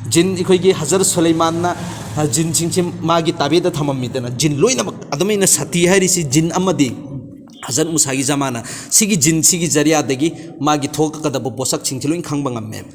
ꯖꯤꯟ, ꯑꯩꯈꯣꯏꯒꯤ ꯍꯖꯔꯠ ꯁꯨꯂꯩꯃꯥꯟꯅ, ꯑ, ꯖꯤꯟꯁꯤꯡꯁꯤ ꯃꯥꯒꯤ ꯇꯥꯕꯦꯗ ꯊꯝꯃꯝꯃꯤꯗꯅ, ꯖꯤꯟ ꯂꯣꯏꯅꯃꯛ꯫ ꯑꯗꯨꯃꯥꯏꯅ ꯁꯇꯤ ꯍꯥꯏꯔꯤꯁꯤ ꯖꯤꯟ ꯑꯃꯗꯤ ꯍꯖꯔꯠ ꯃꯨꯁꯥꯒꯤ ꯖꯃꯥꯅ, ꯁꯤꯒꯤ ꯖꯤꯟ, ꯁꯤꯒꯤ ꯖꯔꯤꯌꯥꯗꯒꯤ ꯃꯥꯒꯤ ꯊꯣꯛꯀꯗꯕ ꯄꯣꯠꯁꯛꯁꯤꯡꯁꯤ ꯂꯣꯏ ꯈꯪꯕ ꯉꯝꯃꯦꯕ꯫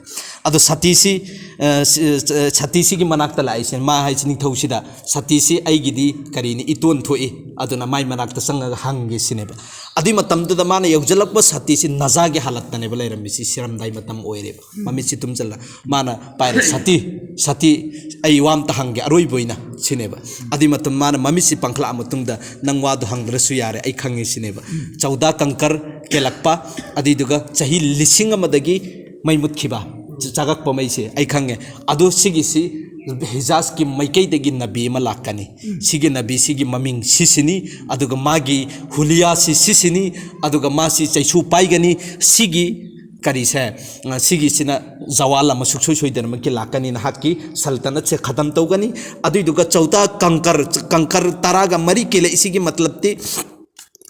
ꯑꯗꯣ ꯁꯇꯤꯁꯤ, ꯑ, ꯁ-, ꯁ-, ꯁꯇꯤꯁꯤꯒꯤ ꯃꯅꯥꯛꯇ ꯂꯥꯛꯏꯁꯦ, ꯃꯥ ꯍꯥꯏꯁꯤ ꯅꯤꯡꯊꯧꯁꯤꯗ, "ꯁꯇꯤꯁꯤ ꯑꯩꯒꯤꯗꯤ ꯀꯔꯤꯅꯤ, ꯏꯇꯣꯟ ꯊꯣꯛꯏ, ꯑꯗꯨꯅ ꯃꯥꯏ ꯃꯅꯥꯛꯇ ꯆꯪꯉꯒ ꯍꯪꯒꯦ" ꯁꯤꯅꯦꯕ꯫ ꯑꯗꯨꯏ ꯃꯇꯝꯗꯨꯗ ꯃꯥꯅ ꯌꯧꯖꯜꯂꯛꯄ, ꯁꯇꯤꯁꯤ ꯅꯖꯥꯒꯤ ꯍꯥꯂꯠꯇꯅꯦꯕ ꯂꯩꯔꯝꯃꯤꯁꯤ, ꯁꯤꯔꯝꯗꯥꯏ ꯃꯇꯝ ꯑꯣꯏꯔꯦꯕ꯫ ꯃꯃꯤꯠꯁꯤ ꯇꯨꯝꯖꯜꯂ ꯃꯥꯅ ꯄꯥꯏꯔꯦ, "ꯁꯇꯤ, ꯁꯇꯤ, ꯑꯩ ꯋꯥ ꯑꯝꯇ ꯍꯪꯒꯦ ꯑꯔꯣꯏꯕ ꯑꯣꯏꯅ" ꯁꯤꯅꯦꯕ꯫ ꯑꯗꯨꯏ ꯃꯇꯝ ꯃꯥꯅ ꯃꯃꯤꯠꯁꯤ ꯄꯥꯡꯈꯠꯂꯛꯑ ꯃꯇꯨꯡꯗ, "ꯅꯪ ꯋꯥꯗꯣ ꯍꯪꯗ꯭ꯔꯁꯨ ꯌꯥꯔꯦ, ꯑꯩ ꯈꯪꯉꯦ" ꯁꯤꯅꯦꯕ꯫ ꯆꯧꯗꯥ ꯀꯪꯀꯔ ꯀꯦꯜꯂꯛꯄ, ꯑꯗꯨꯏꯗꯨꯒ ꯆꯍꯤ ꯂꯤꯁꯤꯡ ꯑꯃꯗꯒꯤ ꯃꯩ ꯃꯨꯠꯈꯤꯕ, ꯆ-, ꯆꯥꯒꯛꯄ ꯃꯩꯁꯦ ꯑꯩ ꯈꯪꯉꯦ꯫ ꯑꯗꯣ ꯁꯤꯒꯤꯁꯤ ꯍꯤꯖꯥꯖꯀꯤ ꯃꯥꯏꯀꯩꯗꯒꯤ ꯅꯕꯤ ꯑꯃ ꯂꯥꯛꯀꯅꯤ꯫ ꯁꯤꯒꯤ ꯅꯕꯤꯁꯤꯒꯤ ꯃꯃꯤꯡ ꯁꯤꯁꯤꯅꯤ, ꯑꯗꯨꯒ ꯃꯥꯒꯤ ꯍꯨꯂꯤꯌꯥꯁꯤ ꯁꯤꯁꯤꯅꯤ, ꯑꯗꯨꯒ ꯃꯥꯁꯤ ꯆꯩꯁꯨ ꯄꯥꯏꯒꯅꯤ꯫ ꯁꯤꯒꯤ ꯀꯔꯤꯁꯦ, ꯑ, ꯁꯤꯒꯤꯁꯤꯅ ꯖꯋꯥꯜ ꯑꯃ ꯁꯨꯡꯁꯣꯏ ꯁꯣꯏꯗꯅꯃꯛꯀꯤ ꯂꯥꯛꯀꯅꯤ, ꯅꯍꯥꯛꯀꯤ ꯁꯜꯇꯅꯠꯁꯦ ꯈꯇꯝ ꯇꯧꯒꯅꯤ꯫ ꯑꯗꯨꯏꯗꯨꯒ ꯆꯧꯗꯥ ꯀꯪꯀꯔ, ꯀꯪꯀꯔ ꯇꯔꯥꯒ ꯃꯔꯤ ꯀꯦꯜꯂꯛꯏꯁꯤꯒꯤ ꯃꯇꯂꯕꯇꯤ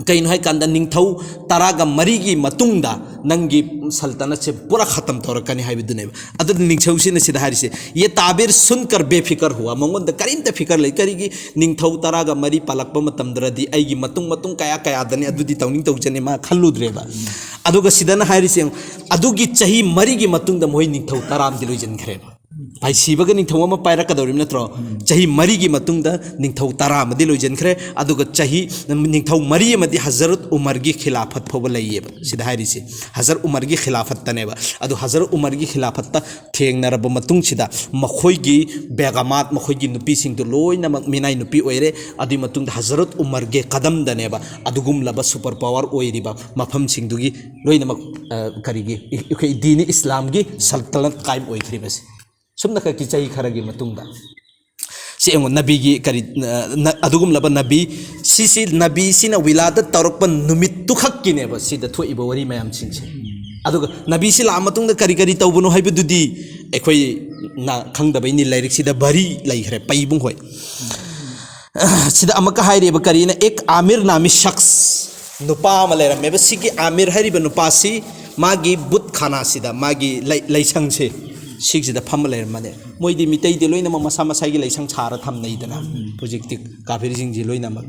ꯀꯩꯅꯣ ꯍꯥꯏ ꯀꯥꯟꯗ, ꯅꯤꯡꯊꯧ ꯇꯔꯥꯒ ꯃꯔꯤꯒꯤ ꯃꯇꯨꯡꯗ ꯅꯪꯒꯤ ꯁꯜꯇꯅꯠꯁꯦ ꯄꯨꯔꯥ ꯈꯇꯝ ꯇꯧꯔꯛꯀꯅꯤ ꯍꯥꯏꯕꯗꯨꯅꯦꯕ꯫ ꯑꯗꯨꯅ ꯅꯤꯡꯊꯧꯁꯤꯅ ꯁꯤꯗ ꯍꯥꯏꯔꯤꯁꯦ, "ꯌꯦ ꯇꯥꯕꯤꯔ ꯁꯨꯟꯀꯔ ꯕꯦꯐꯤꯀꯔ ꯍꯨꯋꯥ", ꯃꯉꯣꯟꯗ ꯀꯔꯤꯝꯇ ꯐꯤꯀꯔ ꯂꯩ꯫ ꯀꯔꯤꯒꯤ? ꯅꯤꯡꯊꯧ ꯇꯔꯥꯒ ꯃꯔꯤ ꯄꯥꯜꯂꯛꯄ ꯃꯇꯝꯗꯨꯗꯗꯤ ꯑꯩꯒꯤ ꯃꯇꯨꯡ ꯃꯇꯨꯡ ꯀꯌꯥ ꯀꯌꯥꯗꯅꯤ, ꯑꯗꯨꯗꯤ ꯇꯧꯅꯤꯡ ꯇꯧꯖꯅꯤ, ꯃꯥ ꯈꯜꯂꯨꯗ꯭ꯔꯦꯕ꯫ ꯑꯗꯨꯒ ꯁꯤꯗꯅ ꯍꯥꯏꯔꯤꯁꯦ ꯌꯦꯡꯉꯨ, ꯑꯗꯨꯒꯤ ꯆꯍꯤ ꯃꯔꯤꯒꯤ ꯃꯇꯨꯡꯗ ꯃꯣꯏ ꯅꯤꯡꯊꯧ ꯇꯔꯥ ꯑꯃꯗꯤ ꯂꯣꯏꯁꯤꯟꯈ꯭ꯔꯦꯕ꯫ ꯄꯥꯏꯁꯤꯕꯒ ꯅꯤꯡꯊꯧ ꯑꯃ ꯄꯥꯏꯔꯛꯀꯗꯧꯔꯤꯕ ꯅꯠꯇ꯭ꯔꯣ? ꯆꯍꯤ ꯃꯔꯤꯒꯤ ꯃꯇꯨꯡꯗ ꯅꯤꯡꯊꯧ ꯇꯔꯥ ꯑꯃꯗꯤ ꯂꯣꯏꯁꯤꯟꯈ꯭ꯔꯦ꯫ ꯑꯗꯨꯒ ꯆꯍꯤ, ꯅꯤꯡꯊꯧ ꯃꯔꯤ ꯑꯃꯗꯤ ꯍꯖꯔꯠ ꯎꯃꯔꯒꯤ ꯈꯤꯂꯥꯐꯠ ꯐꯥꯎꯕ ꯂꯩꯌꯦꯕ꯫ ꯁꯤꯗ ꯍꯥꯏꯔꯤꯁꯦ ꯍꯖꯔꯠ ꯎꯃꯔꯒꯤ ꯈꯤꯂꯥꯐꯠꯇꯅꯦꯕ꯫ ꯑꯗꯨ ꯍꯖꯔꯠ ꯎꯃꯔꯒꯤ ꯈꯤꯂꯥꯐꯠꯇ ꯊꯦꯡꯅꯔꯕ ꯃꯇꯨꯡꯁꯤꯗ ꯃꯈꯣꯏꯒꯤ ꯕꯦꯒꯃꯥꯠ, ꯃꯈꯣꯏꯒꯤ ꯅꯨꯄꯤꯁꯤꯡꯗꯨ ꯂꯣꯏꯅꯃꯛ ꯃꯤꯅꯥꯏ ꯅꯨꯄꯤ ꯑꯣꯏꯔꯦ꯫ ꯑꯗꯨꯒꯤ ꯃꯇꯨꯡꯗ ꯍꯖꯔꯠ ꯎꯃꯔꯒꯤ ꯀꯗꯝꯗꯅꯦꯕ ꯑꯗꯨꯒꯨꯝꯂꯕ ꯁꯨꯄꯔ ꯄꯥꯋꯔ ꯑꯣꯏꯔꯤꯕ ꯃꯐꯝꯁꯤꯡꯗꯨꯒꯤ ꯂꯣꯏꯅꯃꯛ, ꯑ, ꯀꯔꯤꯒꯤ, ꯑꯩꯈꯣꯏ ꯗꯤꯅꯤ ꯏꯁꯂꯥꯝꯒꯤ ꯁꯜꯇꯅꯠ ꯀꯥꯏꯝ ꯑꯣꯏꯈ꯭ꯔꯤꯕꯁꯦ꯫ ꯁꯨꯝꯅꯈꯛꯀꯤ ꯆꯍꯤ ꯈꯔꯒꯤ ꯃꯇꯨꯡꯗ꯫ ꯁꯤ ꯌꯦꯡꯉꯣ, ꯅꯕꯤꯒꯤ ꯀꯔꯤ, ꯑ, ꯅ-, ꯑꯗꯨꯒꯨꯝꯂꯕ ꯅꯕꯤ, ꯁꯤꯁꯤ ꯅꯕꯤꯁꯤꯅ ꯋꯤꯂꯥꯗ ꯇꯧꯔꯛꯄ ꯅꯨꯃꯤꯠꯇꯨꯈꯛꯀꯤꯅꯦꯕ ꯁꯤꯗ ꯊꯣꯛꯏꯕ ꯋꯥꯔꯤ ꯃꯌꯥꯝꯁꯤꯡꯁꯦ꯫ ꯑꯗꯨꯒ ꯅꯕꯤꯁꯤ ꯂꯥꯛꯑ ꯃꯇꯨꯡꯗ ꯀꯔꯤ ꯀꯔꯤ ꯇꯧꯕꯅꯣ ꯍꯥꯏꯕꯗꯨꯗꯤ ꯑꯩꯈꯣꯏꯅ ꯈꯪꯗꯕꯩꯅꯤ, ꯂꯥꯏꯔꯤꯛꯁꯤꯗ ꯕꯔꯤ ꯂꯩꯈ꯭ꯔꯦ, ꯄꯩꯕꯨꯡ ꯍꯣꯏ꯫ ꯁꯤꯗ ꯑꯃꯨꯛꯀ ꯍꯥꯏꯔꯤꯕ ꯀꯔꯤꯅ, "ꯑꯦꯛ ꯑꯥꯃꯤꯔ ꯅꯥꯃꯤ ꯁꯈꯁ", ꯅꯨꯄꯥ ꯑꯃ ꯂꯩꯔꯝꯃꯦꯕ꯫ ꯁꯤꯒꯤ ꯑꯥꯃꯤꯔ ꯍꯥꯏꯔꯤꯕ ꯅꯨꯄꯥꯁꯤ ꯃꯥꯒꯤ ꯕꯨꯠ ꯈꯥꯅꯥꯁꯤꯗ, ꯃꯥꯒꯤ ꯂꯩ-, ꯂꯩꯁꯪꯁꯦ, ꯁꯤꯒꯤꯁꯤꯗ ꯐꯝꯃ ꯂꯩꯔꯝꯕꯅꯦ꯫ ꯃꯣꯏꯗꯤ ꯃꯤꯇꯩꯗꯤ ꯂꯣꯏꯅꯃꯛ ꯃꯁꯥ ꯃꯁꯥꯒꯤ ꯂꯩꯁꯪ ꯁꯥꯔ ꯊꯝꯅꯩꯗꯅ, ꯍꯧꯖꯤꯛꯇꯤ ꯀꯥꯐꯤꯔꯁꯤꯡꯁꯤ ꯂꯣꯏꯅꯃꯛ꯫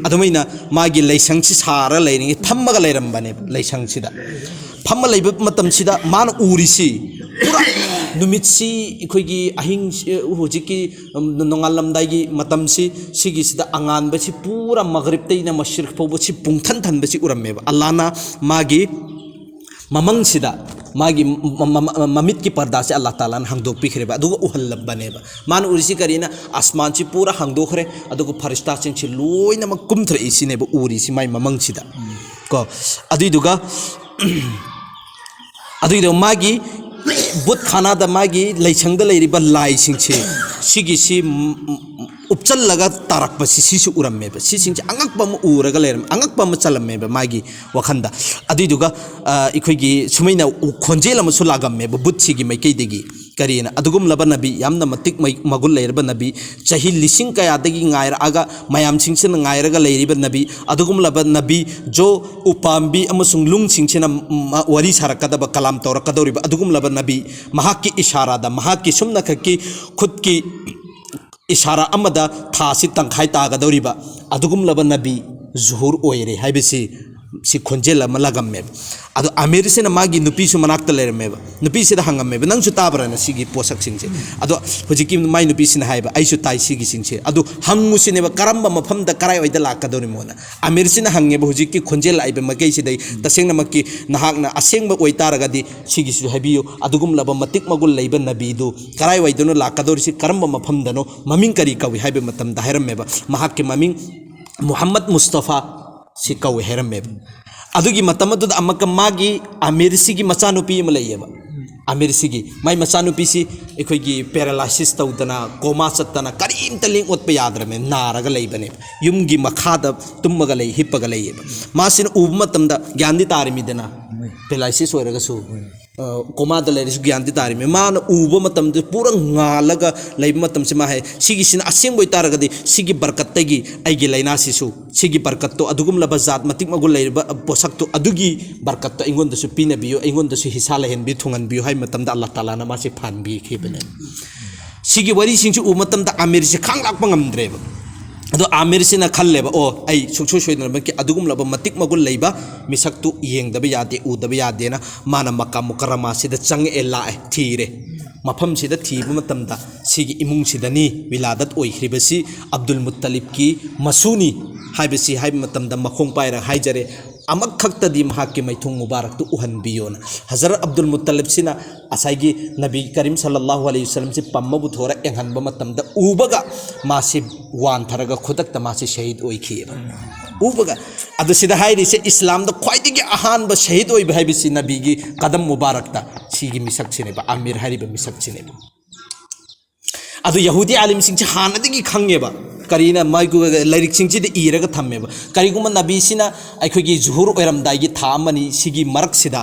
ꯑꯗꯨꯃꯥꯏꯅ ꯃꯥꯒꯤ ꯂꯩꯁꯪꯁꯤ ꯁꯥꯔ ꯂꯩꯔꯤꯉꯩ ꯐꯝꯃꯒ ꯂꯩꯔꯝꯕꯅꯦꯕ ꯂꯩꯁꯪꯁꯤꯗ꯫ ꯐꯝꯃ ꯂꯩꯕ ꯃꯇꯝꯁꯤꯗ ꯃꯥꯅ ꯎꯔꯤꯁꯤ ꯄꯨꯔꯥ ꯅꯨꯃꯤꯠꯁꯤ, ꯑꯩꯈꯣꯏꯒꯤ ꯑꯍꯤꯡ, ꯍꯧꯖꯤꯛꯀꯤ, ꯎꯝ, ꯅꯣꯡꯉꯥꯜꯂꯝꯗꯥꯏꯒꯤ ꯃꯇꯝꯁꯤ, ꯁꯤꯒꯤꯁꯤꯗ ꯑꯉꯥꯟꯕꯁꯤ ꯄꯨꯔꯥ ꯃꯒꯔꯤꯕꯇꯩꯅ ꯃꯁꯔꯤꯛ ꯐꯥꯎꯕꯁꯤ ꯄꯨꯡꯊꯟ ꯊꯟꯕꯁꯤ ꯎꯔꯝꯃꯦꯕ꯫ ꯑꯜꯂꯥꯅ ꯃꯥꯒꯤ ꯃꯃꯪꯁꯤꯗ, ꯃꯥꯒꯤ ꯃ-, ꯃ-, ꯃ-, ꯃꯃꯤꯠꯀꯤ ꯄꯔꯗꯥꯁꯦ ꯑꯜꯂꯥ ꯇꯥꯂꯥꯅ ꯍꯥꯡꯗꯣꯛꯄꯤꯈ꯭ꯔꯦꯕ꯫ ꯑꯗꯨꯒ ꯎꯍꯜꯂꯝꯕꯅꯦꯕ꯫ ꯃꯥꯅ ꯎꯔꯤꯁꯤ ꯀꯔꯤꯅ? ꯑꯁꯃꯥꯟꯁꯤ ꯄꯨꯔꯥ ꯍꯥꯡꯗꯣꯛꯈ꯭ꯔꯦ, ꯑꯗꯨꯒ ꯐꯔꯤꯁꯇꯥꯁꯤꯡꯁꯤ ꯂꯣꯏꯅꯃꯛ ꯀꯨꯝꯊꯔꯛꯏꯁꯤꯅꯦꯕ ꯎꯔꯤꯁꯤ ꯃꯥꯏ ꯃꯃꯪꯁꯤꯗ꯫ ꯀꯣ, ꯑꯗꯨꯏꯗꯨꯒ, ꯑꯗꯨꯏꯗꯨꯒ ꯃꯥꯒꯤ ꯕꯨꯠ ꯈꯥꯅꯥꯗ ꯃꯥꯒꯤ ꯂꯩꯁꯪꯗ ꯂꯩꯔꯤꯕ ꯂꯥꯏꯁꯤꯡꯁꯦ, ꯁꯤꯒꯤꯁꯤ ꯎꯞꯆꯜꯂꯒ ꯇꯥꯔꯛꯄꯁꯤ, ꯁꯤꯁꯨ ꯎꯔꯝꯃꯦꯕ꯫ ꯁꯤꯁꯤꯡꯁꯦ ꯑꯉꯛꯄ ꯑꯃ ꯎꯔꯒ ꯂꯩꯔꯝꯃꯦ, ꯑꯉꯛꯄ ꯑꯃ ꯆꯜꯂꯝꯃꯦꯕ ꯃꯥꯒꯤ ꯋꯥꯈꯟꯗ꯫ ꯑꯗꯨꯏꯗꯨꯒ ꯑꯩꯈꯣꯏꯒꯤ ꯁꯨꯃꯥꯏꯅ ꯈꯣꯟꯖꯦꯜ ꯑꯃꯁꯨ ꯂꯥꯛꯑꯝꯃꯦꯕ ꯕꯨꯠꯁꯤꯒꯤ ꯃꯥꯏꯀꯩꯗꯒꯤ꯫ ꯀꯔꯤꯅ ꯑꯗꯨꯒꯨꯝꯂꯕ ꯅꯕꯤ, ꯌꯥꯝꯅ ꯃꯇꯤꯛ ꯃꯒꯨꯟ ꯂꯩꯔꯕ ꯅꯕꯤ, ꯆꯍꯤ ꯂꯤꯁꯤꯡ ꯀꯌꯥꯗꯒꯤ ꯉꯥꯏꯔꯛꯑꯒ ꯃꯌꯥꯝꯁꯤꯡꯁꯤꯅ ꯉꯥꯏꯔꯒ ꯂꯩꯔꯤꯕ ꯅꯕꯤ, ꯑꯗꯨꯒꯨꯝꯂꯕ ꯅꯕꯤ ꯖꯣ ꯎꯄꯥꯝꯕꯤ ꯑꯃꯁꯨꯡ ꯂꯨꯡꯁꯤꯡꯁꯤꯅ ꯋꯥꯔꯤ ꯁꯥꯔꯛꯀꯗꯕ, ꯀꯂꯥꯝ ꯇꯧꯔꯛꯀꯗꯧꯔꯤꯕ ꯑꯗꯨꯒꯨꯝꯂꯕ ꯅꯕꯤ, ꯃꯍꯥꯛꯀꯤ ꯏꯁꯥꯔꯥꯗ, ꯃꯍꯥꯛꯀꯤ ꯁꯨꯝꯅꯈꯛꯀꯤ ꯈꯨꯠꯀꯤ ꯏꯁꯥꯔꯥ ꯑꯃꯗ ꯊꯥꯁꯤ ꯇꯪꯈꯥꯏ ꯇꯥꯒꯗꯧꯔꯤꯕ ꯑꯗꯨꯒꯨꯝꯂꯕ ꯅꯕꯤ ꯖꯨꯍꯨꯔ ꯑꯣꯏꯔꯦ ꯍꯥꯏꯕꯁꯤ ꯁꯤ ꯈꯣꯟꯖꯦꯜ ꯑꯃ ꯂꯥꯛꯑꯝꯃꯦꯕ꯫ ꯑꯗꯣ ꯑꯃꯤꯔꯁꯤꯅ ꯃꯥꯒꯤ ꯅꯨꯄꯤꯁꯨ ꯃꯅꯥꯛꯇ ꯂꯩꯔꯝꯃꯦꯕ, ꯅꯨꯄꯤꯁꯤꯗ ꯍꯪꯉꯝꯃꯦꯕ, "ꯅꯪꯁꯨ ꯇꯥꯕ꯭ꯔꯥꯅ ꯁꯤꯒꯤ ꯄꯣꯠꯁꯛꯁꯤꯡꯁꯦ?" ꯑꯗꯣ ꯍꯧꯖꯤꯛꯀꯤ ꯃꯥꯏ ꯅꯨꯄꯤꯁꯤꯅ ꯍꯥꯏꯕ, "ꯑꯩꯁꯨ ꯇꯥꯏ ꯁꯤꯒꯤꯁꯤꯡꯁꯦ꯫ ꯑꯗꯨ ꯍꯪꯉꯨꯁꯤꯅꯦꯕ, ꯀꯔꯝꯕ ꯃꯐꯝꯗ ꯀꯔꯥꯏꯋꯥꯏꯗ ꯂꯥꯛꯀꯗꯧꯔꯤꯃꯣꯅ?" ꯑꯃꯤꯔꯁꯤꯅ ꯍꯪꯉꯦꯕ ꯍꯧꯖꯤꯛꯀꯤ ꯈꯣꯟꯖꯦꯜ ꯂꯥꯛꯏꯕ ꯃꯥꯏꯀꯩꯁꯤꯗꯩ, "ꯇꯁꯦꯡꯅꯃꯛꯀꯤ ꯅꯍꯥꯛꯅ ꯑꯁꯦꯡꯕ ꯑꯣꯏꯇꯥꯔꯒꯗꯤ ꯁꯤꯒꯤꯁꯨ ꯍꯥꯏꯕꯤꯌꯨ, ꯑꯗꯨꯒꯨꯝꯂꯕ ꯃꯇꯤꯛ ꯃꯒꯨꯟ ꯂꯩꯕ ꯅꯕꯤꯗꯨ ꯀꯔꯥꯏꯋꯥꯏꯗꯅꯣ ꯂꯥꯛꯀꯗꯧꯔꯤꯁꯤ, ꯀꯔꯝꯕ ꯃꯐꯝꯗꯅꯣ, ꯃꯃꯤꯡ ꯀꯔꯤ ꯀꯧꯏ?" ꯍꯥꯏꯕ ꯃꯇꯝꯗ ꯍꯥꯏꯔꯝꯃꯦꯕ, "ꯃꯍꯥꯛꯀꯤ ꯃꯃꯤꯡ ꯃꯨꯍꯝꯃꯗ ꯃꯨꯁꯇꯐꯥ ꯁꯤ ꯀꯧꯏ" ꯍꯥꯏꯔꯝꯃꯦꯕ꯫ ꯑꯗꯨꯒꯤ ꯃꯇꯝ ꯑꯗꯨꯗ ꯑꯃꯨꯛꯀ ꯃꯥꯒꯤ ꯑꯃꯤꯔꯁꯤꯒꯤ ꯃꯆꯥꯅꯨꯄꯤ ꯑꯃ ꯂꯩꯌꯦꯕ꯫ ꯑꯃꯤꯔꯁꯤꯒꯤ ꯃꯥꯏ ꯃꯆꯥꯅꯨꯄꯤꯁꯤ ꯑꯩꯈꯣꯏꯒꯤ ꯄꯦꯔꯥꯂꯥꯏꯁꯤꯁ ꯇꯧꯗꯅ, ꯀꯣꯃꯥ ꯆꯠꯇꯅ, ꯀꯔꯤꯝꯇ ꯂꯦꯡ ꯑꯣꯠꯄ ꯌꯥꯗ꯭ꯔꯕꯅꯦ, ꯅꯥꯔꯒ ꯂꯩꯕꯅꯦꯕ꯫ ꯌꯨꯝꯒꯤ ꯃꯈꯥꯗ ꯇꯨꯝꯃꯒ ꯂꯩ, ꯍꯤꯞꯄꯒ ꯂꯩꯌꯦꯕ꯫ ꯃꯥꯁꯤꯅ ꯎꯕ ꯃꯇꯝꯗ ꯒ꯭ꯌꯥꯟꯗꯤ ꯇꯥꯔꯤꯃꯤꯗꯅ, ꯄꯦꯔꯥꯂꯥꯏꯁꯤꯁ ꯑꯣꯏꯔꯒꯁꯨ, ꯑ, ꯀꯣꯃꯥꯗ ꯂꯩꯔꯁꯨ ꯒ꯭ꯌꯥꯟꯗꯤ ꯇꯥꯔꯤꯃꯤ꯫ ꯃꯥꯅ ꯎꯕ ꯃꯇꯝꯗ ꯄꯨꯔꯥ ꯉꯥꯜꯂꯒ ꯂꯩꯕ ꯃꯇꯝꯁꯤ ꯃꯥ ꯍꯥꯏ, "ꯁꯤꯒꯤꯁꯤꯅ ꯑꯁꯦꯡꯕ ꯑꯣꯏꯇꯥꯔꯒꯗꯤ ꯁꯤꯒꯤ ꯕꯔꯀꯠꯇꯒꯤ ꯑꯩꯒꯤ ꯂꯥꯏꯅꯥꯁꯤꯁꯨ, ꯁꯤꯒꯤ ꯕꯔꯀꯠꯇꯣ, ꯑꯗꯨꯒꯨꯝꯂꯕ ꯖꯥꯠ ꯃꯇꯤꯛ ꯃꯒꯨꯟ ꯂꯩꯔꯕ ꯄꯣꯠꯁꯛꯇꯣ, ꯑꯗꯨꯒꯤ ꯕꯔꯀꯠꯇꯣ ꯑꯩꯉꯣꯟꯗꯁꯨ ꯄꯤꯅꯕꯤꯌꯨ, ꯑꯩꯉꯣꯟꯗꯁꯨ ꯍꯤꯁꯥ ꯂꯩꯍꯟꯕꯤꯌꯨ, ꯊꯨꯡꯍꯟꯕꯤꯌꯨ" ꯍꯥꯏꯕ ꯃꯇꯝꯗ ꯑꯜꯂꯥꯍ ꯇꯥꯂꯥꯅ ꯃꯥꯁꯦ ꯐꯍꯟꯕꯤꯈꯤꯕꯅꯦ꯫ ꯁꯤꯒꯤ ꯋꯥꯔꯤꯁꯤꯡꯁꯤ ꯎꯕ ꯃꯇꯝꯗ ꯑꯃꯤꯔꯁꯤ ꯈꯥꯡ ꯂꯥꯛꯄ ꯉꯝꯗ꯭ꯔꯦꯕ꯫ ꯑꯗꯣ ꯑꯃꯤꯔꯁꯤꯅ ꯈꯜꯂꯦꯕ, "ꯑꯣ, ꯑꯩ ꯁꯨꯡꯁꯣꯏ ꯁꯣꯏꯗꯅꯃꯛꯀꯤ ꯑꯗꯨꯒꯨꯝꯂꯕ ꯃꯇꯤꯛ ꯃꯒꯨꯟ ꯂꯩꯕ ꯃꯤꯁꯛꯇꯨ ꯌꯦꯡꯗꯕ ꯌꯥꯗꯦ, ꯎꯗꯕ ꯌꯥꯗꯦꯅ" ꯃꯥꯅ ꯃꯀꯥ ꯃꯨꯀꯔꯔꯃꯥꯁꯤꯗ ꯆꯪꯉꯛꯑꯦ, ꯂꯥꯛꯑꯦ, ꯊꯤꯔꯦ꯫ ꯃꯐꯝꯁꯤꯗ ꯊꯤꯕ ꯃꯇꯝꯗ ꯁꯤꯒꯤ ꯏꯃꯨꯡꯁꯤꯗꯅꯤ ꯋꯤꯂꯥꯗꯠ ꯑꯣꯏꯈ꯭ꯔꯤꯕꯁꯤ, ꯑꯕꯗꯨꯜ ꯃꯨꯠꯇꯂꯤꯕꯀꯤ ꯃꯁꯨꯅꯤ ꯍꯥꯏꯕꯁꯤ ꯍꯥꯏꯕ ꯃꯇꯝꯗ ꯃꯈꯣꯡ ꯄꯥꯏꯔꯒ ꯍꯥꯏꯖꯔꯦ, "ꯑꯃꯈꯛꯇꯗꯤ ꯃꯍꯥꯛꯀꯤ ꯃꯥꯏꯊꯣꯡ ꯃꯨꯕꯥꯔꯛꯇꯨ ꯎꯍꯟꯕꯤꯌꯣꯅ"꯫ ꯍꯖꯔꯠ ꯑꯕꯗꯨꯜ ꯃꯨꯠꯇꯂꯤꯕꯁꯤꯅ ꯉꯁꯥꯏꯒꯤ ꯅꯕꯤ ꯀꯔꯤꯝ ꯁꯜꯂꯜꯂꯥꯍꯨ ꯑꯂꯩꯍꯤ ꯋꯁꯜꯂꯝꯁꯤ ꯄꯝꯃ ꯄꯨꯊꯣꯔ ꯌꯦꯡꯍꯟꯕ ꯃꯇꯝꯗ ꯎꯕꯒ ꯃꯥꯁꯤ ꯋꯥꯟꯊꯔꯒ ꯈꯨꯗꯛꯇ ꯃꯥꯁꯤ ꯁꯍꯤꯗ ꯑꯣꯏꯈꯤꯑꯕ꯫ ꯎꯕꯒ, ꯑꯗꯨ ꯁꯤꯗ ꯍꯥꯏꯔꯤꯁꯦ ꯏꯁꯂꯥꯝꯗ ꯈ꯭ꯋꯥꯏꯗꯒꯤ ꯑꯍꯥꯟꯕ ꯁꯍꯤꯗ ꯑꯣꯏꯕ ꯍꯥꯏꯕꯁꯤ ꯅꯕꯤꯒꯤ ꯀꯗꯝ ꯃꯨꯕꯥꯔꯛꯇ ꯁꯤ ꯁꯤꯒꯤ ꯃꯤꯁꯛꯁꯤꯅꯦꯕ, ꯑꯃꯤꯔ ꯍꯥꯏꯔꯤꯕ ꯃꯤꯁꯛꯁꯤꯅꯦꯕ꯫ ꯑꯗꯨ ꯌꯍꯨꯗꯤ ꯑꯥꯂꯤꯝꯁꯤꯡꯁꯤ ꯍꯥꯟꯅꯗꯒꯤ ꯈꯪꯉꯦꯕ, ꯀꯔꯤꯅ ꯃꯥꯒꯤ ꯂꯥꯏꯔꯤꯛꯁꯤꯡꯁꯤꯗ ꯏꯔꯒ ꯊꯝꯃꯦꯕ꯫ ꯀꯔꯤꯒꯨꯝꯕ ꯅꯕꯤꯁꯤꯅ ꯑꯩꯈꯣꯏꯒꯤ ꯖꯨꯍꯨꯔ ꯑꯣꯏꯔꯝꯗꯥꯏꯒꯤ ꯊꯥ ꯑꯃꯅꯤ ꯁꯤꯒꯤ ꯃꯔꯛꯁꯤꯗ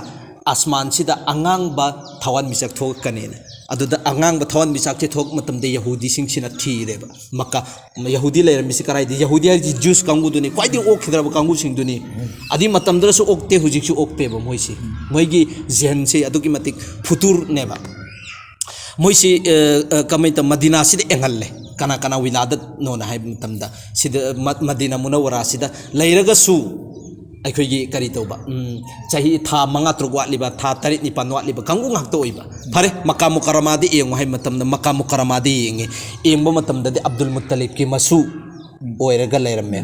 ꯑꯁꯃꯥꯟꯁꯤꯗ ꯑꯉꯥꯡꯕ ꯊꯋꯥꯟꯃꯤꯆꯥꯛ ꯊꯣꯛꯂꯛꯀꯅꯦꯅ, ꯑꯗꯨꯗ ꯑꯉꯥꯡꯕ ꯊꯋꯥꯟꯃꯤꯆꯥꯛꯁꯦ ꯊꯣꯛꯂꯛꯄ ꯃꯇꯝꯗ ꯌꯍꯨꯗꯤꯁꯤꯡꯁꯤꯅ ꯊꯤꯔꯦꯕ꯫ ꯃꯛꯀꯥ, ꯌꯍꯨꯗꯤ ꯂꯩꯔꯝꯃꯤꯁꯤ ꯀꯗꯥꯏꯗ? ꯌꯍꯨꯗꯤ ꯍꯥꯏꯁꯤ ꯖ꯭ꯌꯨꯁ ꯀꯥꯡꯕꯨꯗꯨꯅꯤ, ꯈ꯭ꯋꯥꯏꯗꯒꯤ ꯑꯣꯛꯈꯤꯗ꯭ꯔꯕ ꯀꯥꯡꯕꯨꯁꯤꯡꯗꯨꯅꯤ꯫ ꯑꯗꯨꯏ ꯃꯇꯝꯗꯨꯗꯁꯨ ꯑꯣꯛꯇꯦ, ꯍꯧꯖꯤꯛꯁꯨ ꯑꯣꯛꯇꯦꯕ ꯃꯣꯏꯁꯤ꯫ ꯃꯣꯏꯒꯤ ꯖꯦꯍꯟꯁꯦ ꯑꯗꯨꯛꯀꯤ ꯃꯇꯤꯛ ꯐꯨꯇꯨꯔꯅꯦꯕ꯫ ꯃꯣꯏꯁꯤ, ꯑ, ꯑ, ꯀꯃꯥꯏꯅ ꯇꯧ-, ꯃꯗꯤꯅꯥꯁꯤꯗ ꯌꯦꯡꯍꯜꯂꯦ꯫ ꯀꯅꯥ ꯀꯅꯥ ꯋꯤꯂꯥꯗꯠꯅꯣꯅ ꯍꯥꯏꯕ ꯃꯇꯝꯗ, ꯁꯤꯗ ꯃ-, ꯃꯗꯤꯅꯥ ꯃꯨꯅꯧꯋꯔꯥꯁꯤꯗ ꯂꯩꯔꯒꯁꯨ ꯑꯩꯈꯣꯏꯒꯤ ꯀꯔꯤ ꯇꯧꯕ, ꯎꯝ, ꯆꯍꯤ ꯊꯥ ꯃꯉꯥ ꯇꯔꯨꯛ ꯋꯥꯠꯂꯤꯕ, ꯊꯥ ꯇꯔꯦꯠ ꯅꯤꯄꯥꯟ ꯋꯥꯠꯂꯤꯕ ꯀꯥꯡꯕꯨ ꯉꯥꯛꯇ ꯑꯣꯏꯕ꯫ ꯐꯔꯦ, ꯃꯀꯥ ꯃꯨꯀꯔꯃꯥꯗ ꯌꯦꯡꯉꯨ ꯍꯥꯏꯕ ꯃꯇꯝꯗ ꯃꯀꯥ ꯃꯨꯀꯔꯃꯥꯗ ꯌꯦꯡꯉꯦ꯫ ꯌꯦꯡꯕ ꯃꯇꯝꯗꯗꯤ ꯑꯕꯗꯨꯜ ꯃꯨꯠꯇꯂꯤꯕꯀꯤ ꯃꯁꯨ ꯑꯣꯏꯔꯒ ꯂꯩꯔꯝꯃꯦ꯫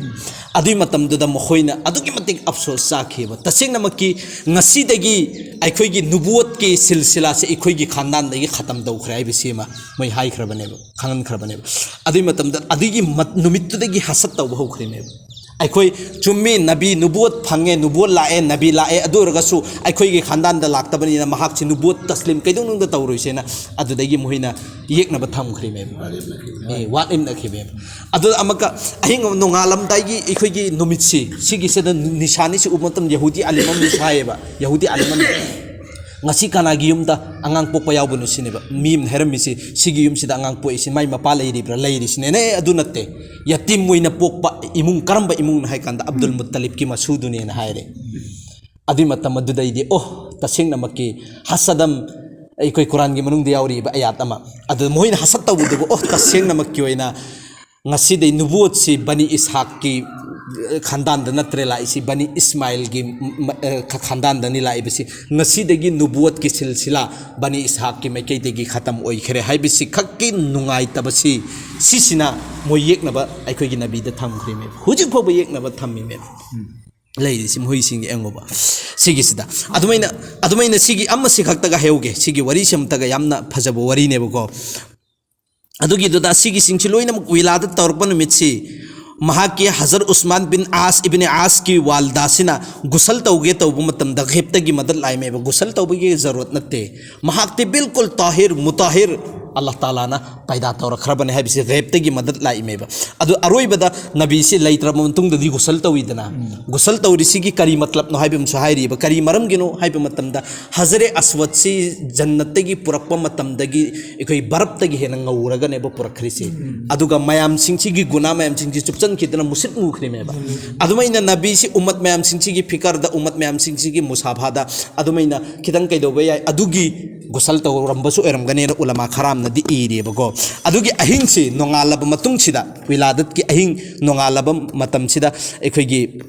ꯑꯗꯨꯒꯤ ꯃꯇꯝꯗꯨꯗ ꯃꯈꯣꯏꯅ ꯑꯗꯨꯛꯀꯤ ꯃꯇꯤꯛ ꯑꯐꯁꯣꯁ ꯆꯥꯈꯤꯕ꯫ ꯇꯁꯦꯡꯅꯃꯛꯀꯤ ꯉꯁꯤꯗꯒꯤ ꯑꯩꯈꯣꯏꯒꯤ ꯅꯨꯕꯨꯋꯠꯀꯤ ꯁꯤꯜꯁꯤꯂꯥꯁꯦ ꯑꯩꯈꯣꯏꯒꯤ ꯈꯥꯟꯗꯥꯟꯗꯒꯤ ꯈꯇꯝ ꯇꯧꯈ꯭ꯔꯦ ꯍꯥꯏꯕꯁꯤ ꯑꯃ ꯃꯣꯏ ꯍꯥꯏꯈ꯭ꯔꯕꯅꯦꯕ, ꯈꯪꯍꯟꯈ꯭ꯔꯕꯅꯦꯕ꯫ ꯑꯗꯨꯒꯤ ꯃꯇꯝꯗ, ꯑꯗꯨꯒꯤ ꯃꯠ-, ꯅꯨꯃꯤꯠꯇꯨꯗꯒꯤ ꯍꯁꯠ ꯇꯧꯕ ꯍꯧꯈ꯭ꯔꯤꯅꯦꯕ꯫ ꯑꯩꯈꯣꯏ ꯆꯨꯝꯃꯤ, ꯅꯕꯤ ꯅꯨꯕꯨꯋꯠ ꯐꯪꯉꯦ, ꯅꯨꯕꯨꯋꯠ ꯂꯥꯛꯑꯦ, ꯅꯕꯤ ꯂꯥꯛꯑꯦ, ꯑꯗꯨ ꯑꯣꯏꯔꯒꯁꯨ ꯑꯩꯈꯣꯏꯒꯤ ꯈꯥꯟꯗꯥꯟꯗ ꯂꯥꯛꯇꯕꯅꯤꯅ ꯃꯍꯥꯛꯁꯤ ꯅꯨꯕꯨꯋꯠ ꯇꯁꯂꯤꯝ ꯀꯩꯗꯧꯅꯨꯡꯗ ꯇꯧꯔꯣꯏꯁꯦꯅ ꯑꯗꯨꯗꯒꯤ ꯃꯈꯣꯏꯅ ꯌꯦꯛꯅꯕ ꯊꯝꯈ꯭ꯔꯤꯅꯦꯕ꯫ ꯑꯦ, ꯋꯥꯠꯂꯤꯝꯅꯈꯤꯕꯅꯦꯕ꯫ ꯑꯗꯨ ꯑꯃꯨꯛꯀ ꯑꯍꯤꯡ ꯅꯣꯡꯉꯥꯜꯂꯝꯗꯥꯏꯒꯤ ꯑꯩꯈꯣꯏꯒꯤ ꯅꯨꯃꯤꯠꯁꯤ, ꯁꯤꯒꯤꯁꯤꯗ ꯅꯤꯁꯥꯅꯤꯁꯤ ꯎꯕ ꯃꯇꯝꯗ ꯌꯍꯨꯗꯤ ꯑꯥꯂꯤꯝ ꯑꯃꯅ ꯍꯥꯏꯌꯦꯕ, ꯌꯍꯨꯗꯤ ꯑꯥꯂꯤꯝ ꯑꯃꯅ, "ꯉꯁꯤ ꯀꯅꯥꯒꯤ ꯌꯨꯝꯗ ꯑꯉꯥꯡ ꯄꯣꯛꯄ ꯌꯥꯎꯕꯅꯣ?" ꯁꯤꯅꯦꯕ꯫ ꯃꯤ ꯑꯃꯅ ꯍꯥꯏꯔꯝꯃꯤꯁꯤ, "ꯁꯤꯒꯤ ꯌꯨꯝꯁꯤꯗ ꯑꯉꯥꯡ ꯄꯣꯛꯏꯁꯤ ꯃꯥꯏ ꯃꯄꯥ ꯂꯩꯔꯤꯕ꯭ꯔꯥ?" "ꯂꯩꯔꯤꯁꯤꯅꯦ"꯫ "ꯑꯦ, ꯑꯗꯨ ꯅꯠꯇꯦ, ꯌꯇꯤꯝ ꯑꯣꯏꯅ ꯄꯣꯛꯄ ꯏꯃꯨꯡ ꯀꯔꯝꯕ ꯏꯃꯨꯡꯅꯣ?" ꯍꯥꯏ ꯀꯥꯟꯗ ꯑꯕꯗꯨꯜ ꯃꯨꯠꯇꯂꯤꯕꯀꯤ ꯃꯁꯨꯗꯨꯅꯦꯅ ꯍꯥꯏꯔꯦ꯫ ꯑꯗꯨꯏ ꯃꯇꯝ ꯑꯗꯨꯗꯩꯗꯤ, ꯑꯣ, ꯇꯁꯦꯡꯅꯃꯛꯀꯤ ꯍꯁꯗꯝ, ꯑꯩꯈꯣꯏ ꯀꯨꯔꯥꯟꯒꯤ ꯃꯅꯨꯡꯗ ꯌꯥꯎꯔꯤꯕ ꯑꯌꯥꯠ ꯑꯃ, ꯑꯗꯨ ꯃꯣꯏꯅ ꯍꯁꯠ ꯇꯧꯕꯗꯨꯕꯨ, ꯑꯣ, ꯇꯁꯦꯡꯅꯃꯛꯀꯤ ꯑꯣꯏꯅ ꯉꯁꯤꯗꯩ ꯅꯨꯕꯨꯋꯠꯁꯤ ꯕꯅꯤ ꯏꯁꯍꯥꯛꯀꯤ, ꯑ, ꯈꯥꯟꯗꯥꯟꯗ ꯅꯠꯇ꯭ꯔꯦ ꯂꯥꯛꯏꯁꯤ, ꯕꯅꯤ ꯏꯁꯃꯥꯏꯜꯒꯤ, ꯃ-, ꯑ, ꯈ-, ꯈꯥꯟꯗꯥꯟꯗꯅꯤ ꯂꯥꯛꯏꯕꯁꯤ꯫ ꯉꯁꯤꯗꯒꯤ ꯅꯨꯕꯨꯋꯠꯀꯤ ꯁꯤꯜꯁꯤꯂꯥ ꯕꯅꯤ ꯏꯁꯍꯥꯛꯀꯤ ꯃꯥꯏꯀꯩꯗꯒꯤ ꯈꯇꯝ ꯑꯣꯏꯈ꯭ꯔꯦ ꯍꯥꯏꯕꯁꯤ ꯈꯛꯀꯤ ꯅꯨꯡꯉꯥꯏꯇꯕꯁꯤ, ꯁꯤꯁꯤꯅ ꯃꯣꯏ ꯌꯦꯛꯅꯕ ꯑꯩꯈꯣꯏꯒꯤ ꯅꯕꯤꯗ ꯊꯝꯈ꯭ꯔꯤꯃꯦꯕ꯫ ꯍꯧꯖꯤꯛ ꯐꯥꯎꯕ ꯌꯦꯛꯅꯕ ꯊꯝꯃꯤꯃꯦꯕ꯫ ꯂꯩꯔꯤꯁꯤ ꯃꯈꯣꯏꯁꯤꯡꯒꯤ ꯌꯦꯡꯉꯨꯕ ꯁꯤꯒꯤꯁꯤꯗ꯫ ꯑꯗꯨꯃꯥꯏꯅ, ꯑꯗꯨꯃꯥꯏꯅ ꯁꯤꯒꯤ ꯑꯃꯁꯤ ꯈꯛꯇꯒ ꯍꯥꯏꯍꯧꯒꯦ꯫ ꯁꯤꯒꯤ ꯋꯥꯔꯤꯁꯤ ꯑꯃꯇꯒ ꯌꯥꯝꯅ ꯐꯖꯕ ꯋꯥꯔꯤꯅꯦꯕꯀꯣ꯫ ꯑꯗꯨꯒꯤꯗꯨꯗ ꯁꯤꯒꯤꯁꯤꯡꯁꯤ ꯂꯣꯏꯅꯃꯛ ꯋꯤꯂꯥꯗ ꯇꯧꯔꯛꯄ ꯅꯨꯃꯤꯠꯁꯤ ꯃꯍꯥꯛꯀꯤ ꯍꯖꯔꯠ ꯎꯁꯃꯥꯟ ꯕꯤꯟ ꯑꯥꯁ ꯏꯕꯤꯟ ꯑꯥꯁꯀꯤ ꯋꯥꯜꯗꯥꯁꯤꯅ ꯒꯨꯁꯜ ꯇꯧꯒꯦ ꯇꯧꯕ ꯃꯇꯝꯗ ꯒꯦꯞꯇꯒꯤ ꯃꯗꯠ ꯂꯥꯛꯏꯃꯦꯕ꯫ ꯒꯨꯁꯜ ꯇꯧꯕꯒꯤ ꯖꯔꯨꯔꯠ ꯅꯠꯇꯦ, ꯃꯍꯥꯛꯇꯤ ꯕꯤꯜꯀꯨꯜ ꯇꯥꯍꯤꯔ ꯃꯨꯇꯥꯍꯤꯔ ꯑꯜꯂꯥꯍ ꯇꯥꯂꯥꯅ ꯄꯩꯗꯥ ꯇꯧꯔꯛꯈ꯭ꯔꯕꯅꯦ ꯍꯥꯏꯕꯁꯤ ꯒꯦꯞꯇꯒꯤ ꯃꯗꯠ ꯂꯥꯛꯏꯃꯦꯕ꯫ ꯑꯗꯨ ꯑꯔꯣꯏꯕꯗ ꯅꯕꯤꯁꯤ ꯂꯩꯇ꯭ꯔꯕ ꯃꯇꯨꯡꯗꯗꯤ ꯒꯨꯁꯜ ꯇꯧꯏꯗꯅ꯫ ꯒꯨꯁꯜ ꯇꯧꯔꯤꯁꯤꯒꯤ ꯀꯔꯤ ꯃꯇꯂꯕꯅꯣ ꯍꯥꯏꯕ ꯑꯃꯁꯨ ꯍꯥꯏꯔꯤꯕ꯫ ꯀꯔꯤ ꯃꯔꯝꯒꯤꯅꯣ ꯍꯥꯏꯕ ꯃꯇꯝꯗ, ꯍꯖꯔꯦ ꯑꯁꯋꯠꯁꯤ ꯖꯟꯅꯠꯇꯒꯤ ꯄꯨꯔꯛꯄ ꯃꯇꯝꯗꯒꯤ ꯑꯩꯈꯣꯏ ꯕꯔꯞꯇꯒꯤ ꯍꯦꯟꯅ ꯉꯧꯔꯒꯅꯦꯕ ꯄꯨꯔꯛꯈ꯭ꯔꯤꯁꯦ꯫ ꯑꯗꯨꯒ ꯃꯌꯥꯝꯁꯤꯡꯁꯤꯒꯤ ꯒꯨꯅꯥ ꯃꯌꯥꯝꯁꯤꯡꯁꯤ ꯆꯨꯞꯆꯟꯈꯤꯗꯅ ꯃꯨꯁꯤꯠ ꯃꯨꯈ꯭ꯔꯤꯃꯦꯕ꯫ ꯑꯗꯨꯃꯥꯏꯅ ꯅꯕꯤꯁꯤ ꯎꯝꯃꯠ ꯃꯌꯥꯝꯁꯤꯡꯁꯤꯒꯤ ꯐꯤꯀꯔꯗ, ꯎꯝꯃꯠ ꯃꯌꯥꯝꯁꯤꯡꯁꯤꯒꯤ ꯃꯨꯁꯥꯐꯥꯗ ꯑꯗꯨꯃꯥꯏꯅ ꯈꯤꯇꯪ ꯀꯩꯗꯧꯕ ꯌꯥꯏ, ꯑꯗꯨꯒꯤ ꯒꯨꯁꯜ ꯇꯧꯔꯝꯕꯁꯨ ꯑꯣꯏꯔꯝꯒꯅꯦꯅ ꯎꯂꯃꯥ ꯈꯔ ꯑꯃꯅꯗꯤ ꯏꯔꯤꯑꯕꯀꯣ꯫ ꯑꯗꯨꯒꯤ ꯑꯍꯤꯡꯁꯤ ꯅꯣꯡꯉꯥꯜꯂꯕ ꯃꯇꯨꯡꯁꯤꯗ, ꯋꯤꯂꯥꯗꯠꯀꯤ ꯑꯍꯤꯡ ꯅꯣꯡꯉꯥꯜꯂꯕ ꯃꯇꯝꯁꯤꯗ ꯑꯩꯈꯣꯏꯒꯤ,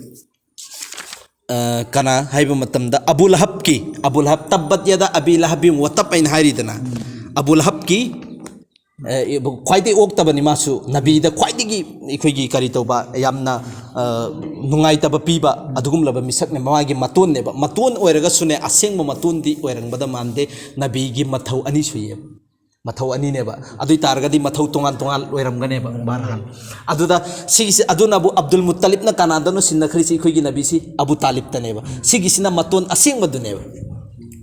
ꯑ, ꯀꯅꯥ ꯍꯥꯏꯕ ꯃꯇꯝꯗ, ꯑꯕꯨ ꯂꯍꯕꯀꯤ, ꯑꯕꯨ ꯂꯍꯕ, "ꯇꯕꯠ ꯌꯥꯗꯥ ꯑꯕꯤ ꯂꯍꯕꯤꯟ ꯋ ꯇꯕ" ꯍꯥꯏꯅ ꯍꯥꯏꯔꯤꯗꯅ꯫ ꯑꯕꯨ ꯂꯍꯕꯀꯤ, ꯑ, ꯈ꯭ꯋꯥꯏꯗꯒꯤ ꯑꯣꯛꯇꯕꯅꯤ ꯃꯥꯁꯨ, ꯅꯕꯤꯗ ꯈ꯭ꯋꯥꯏꯗꯒꯤ ꯑꯩꯈꯣꯏꯒꯤ ꯀꯔꯤ ꯇꯧꯕ, ꯌꯥꯝꯅ, ꯑ, ꯅꯨꯡꯉꯥꯏꯇꯕ ꯄꯤꯕ ꯑꯗꯨꯒꯨꯝꯂꯕ ꯃꯤꯁꯛꯅꯦ꯫ ꯃꯥꯒꯤ ꯃꯇꯣꯟꯅꯦꯕ꯫ ꯃꯇꯣꯟ ꯑꯣꯏꯔꯒꯁꯨꯅꯦ, ꯑꯁꯦꯡꯕ ꯃꯇꯣꯟꯗꯤ ꯑꯣꯏꯔꯝꯒꯗꯕ ꯃꯥꯟꯗꯦ꯫ ꯅꯕꯤꯒꯤ ꯃꯊꯧ ꯑꯅꯤ ꯁꯨꯏꯌꯦꯕ꯫ ꯃꯊꯧ ꯑꯅꯤꯅꯦꯕ꯫ ꯑꯗꯨ ꯑꯣꯏ ꯇꯥꯔꯒꯗꯤ ꯃꯊꯧ ꯇꯣꯉꯥꯟ ꯇꯣꯉꯥꯟ ꯑꯣꯏꯔꯝꯒꯅꯦꯕ꯫ ꯕꯍꯔꯍꯥꯜ, ꯑꯗꯨꯗ ꯁꯤꯒꯤꯁꯤ, ꯑꯗꯨꯅꯕꯨ ꯑꯕꯗꯨꯜ ꯃꯨꯠꯇꯂꯤꯞꯅ ꯀꯅꯥꯗꯅꯣ ꯁꯤꯟꯅꯈ꯭ꯔꯤꯁꯤ? ꯑꯩꯈꯣꯏꯒꯤ ꯅꯕꯤꯁꯤ ꯑꯕꯨ ꯇꯥꯂꯤꯞꯇꯅꯦꯕ꯫ ꯁꯤꯒꯤꯁꯤꯅ ꯃꯇꯣꯟ ꯑꯁꯦꯡꯕꯗꯨꯅꯦꯕ꯫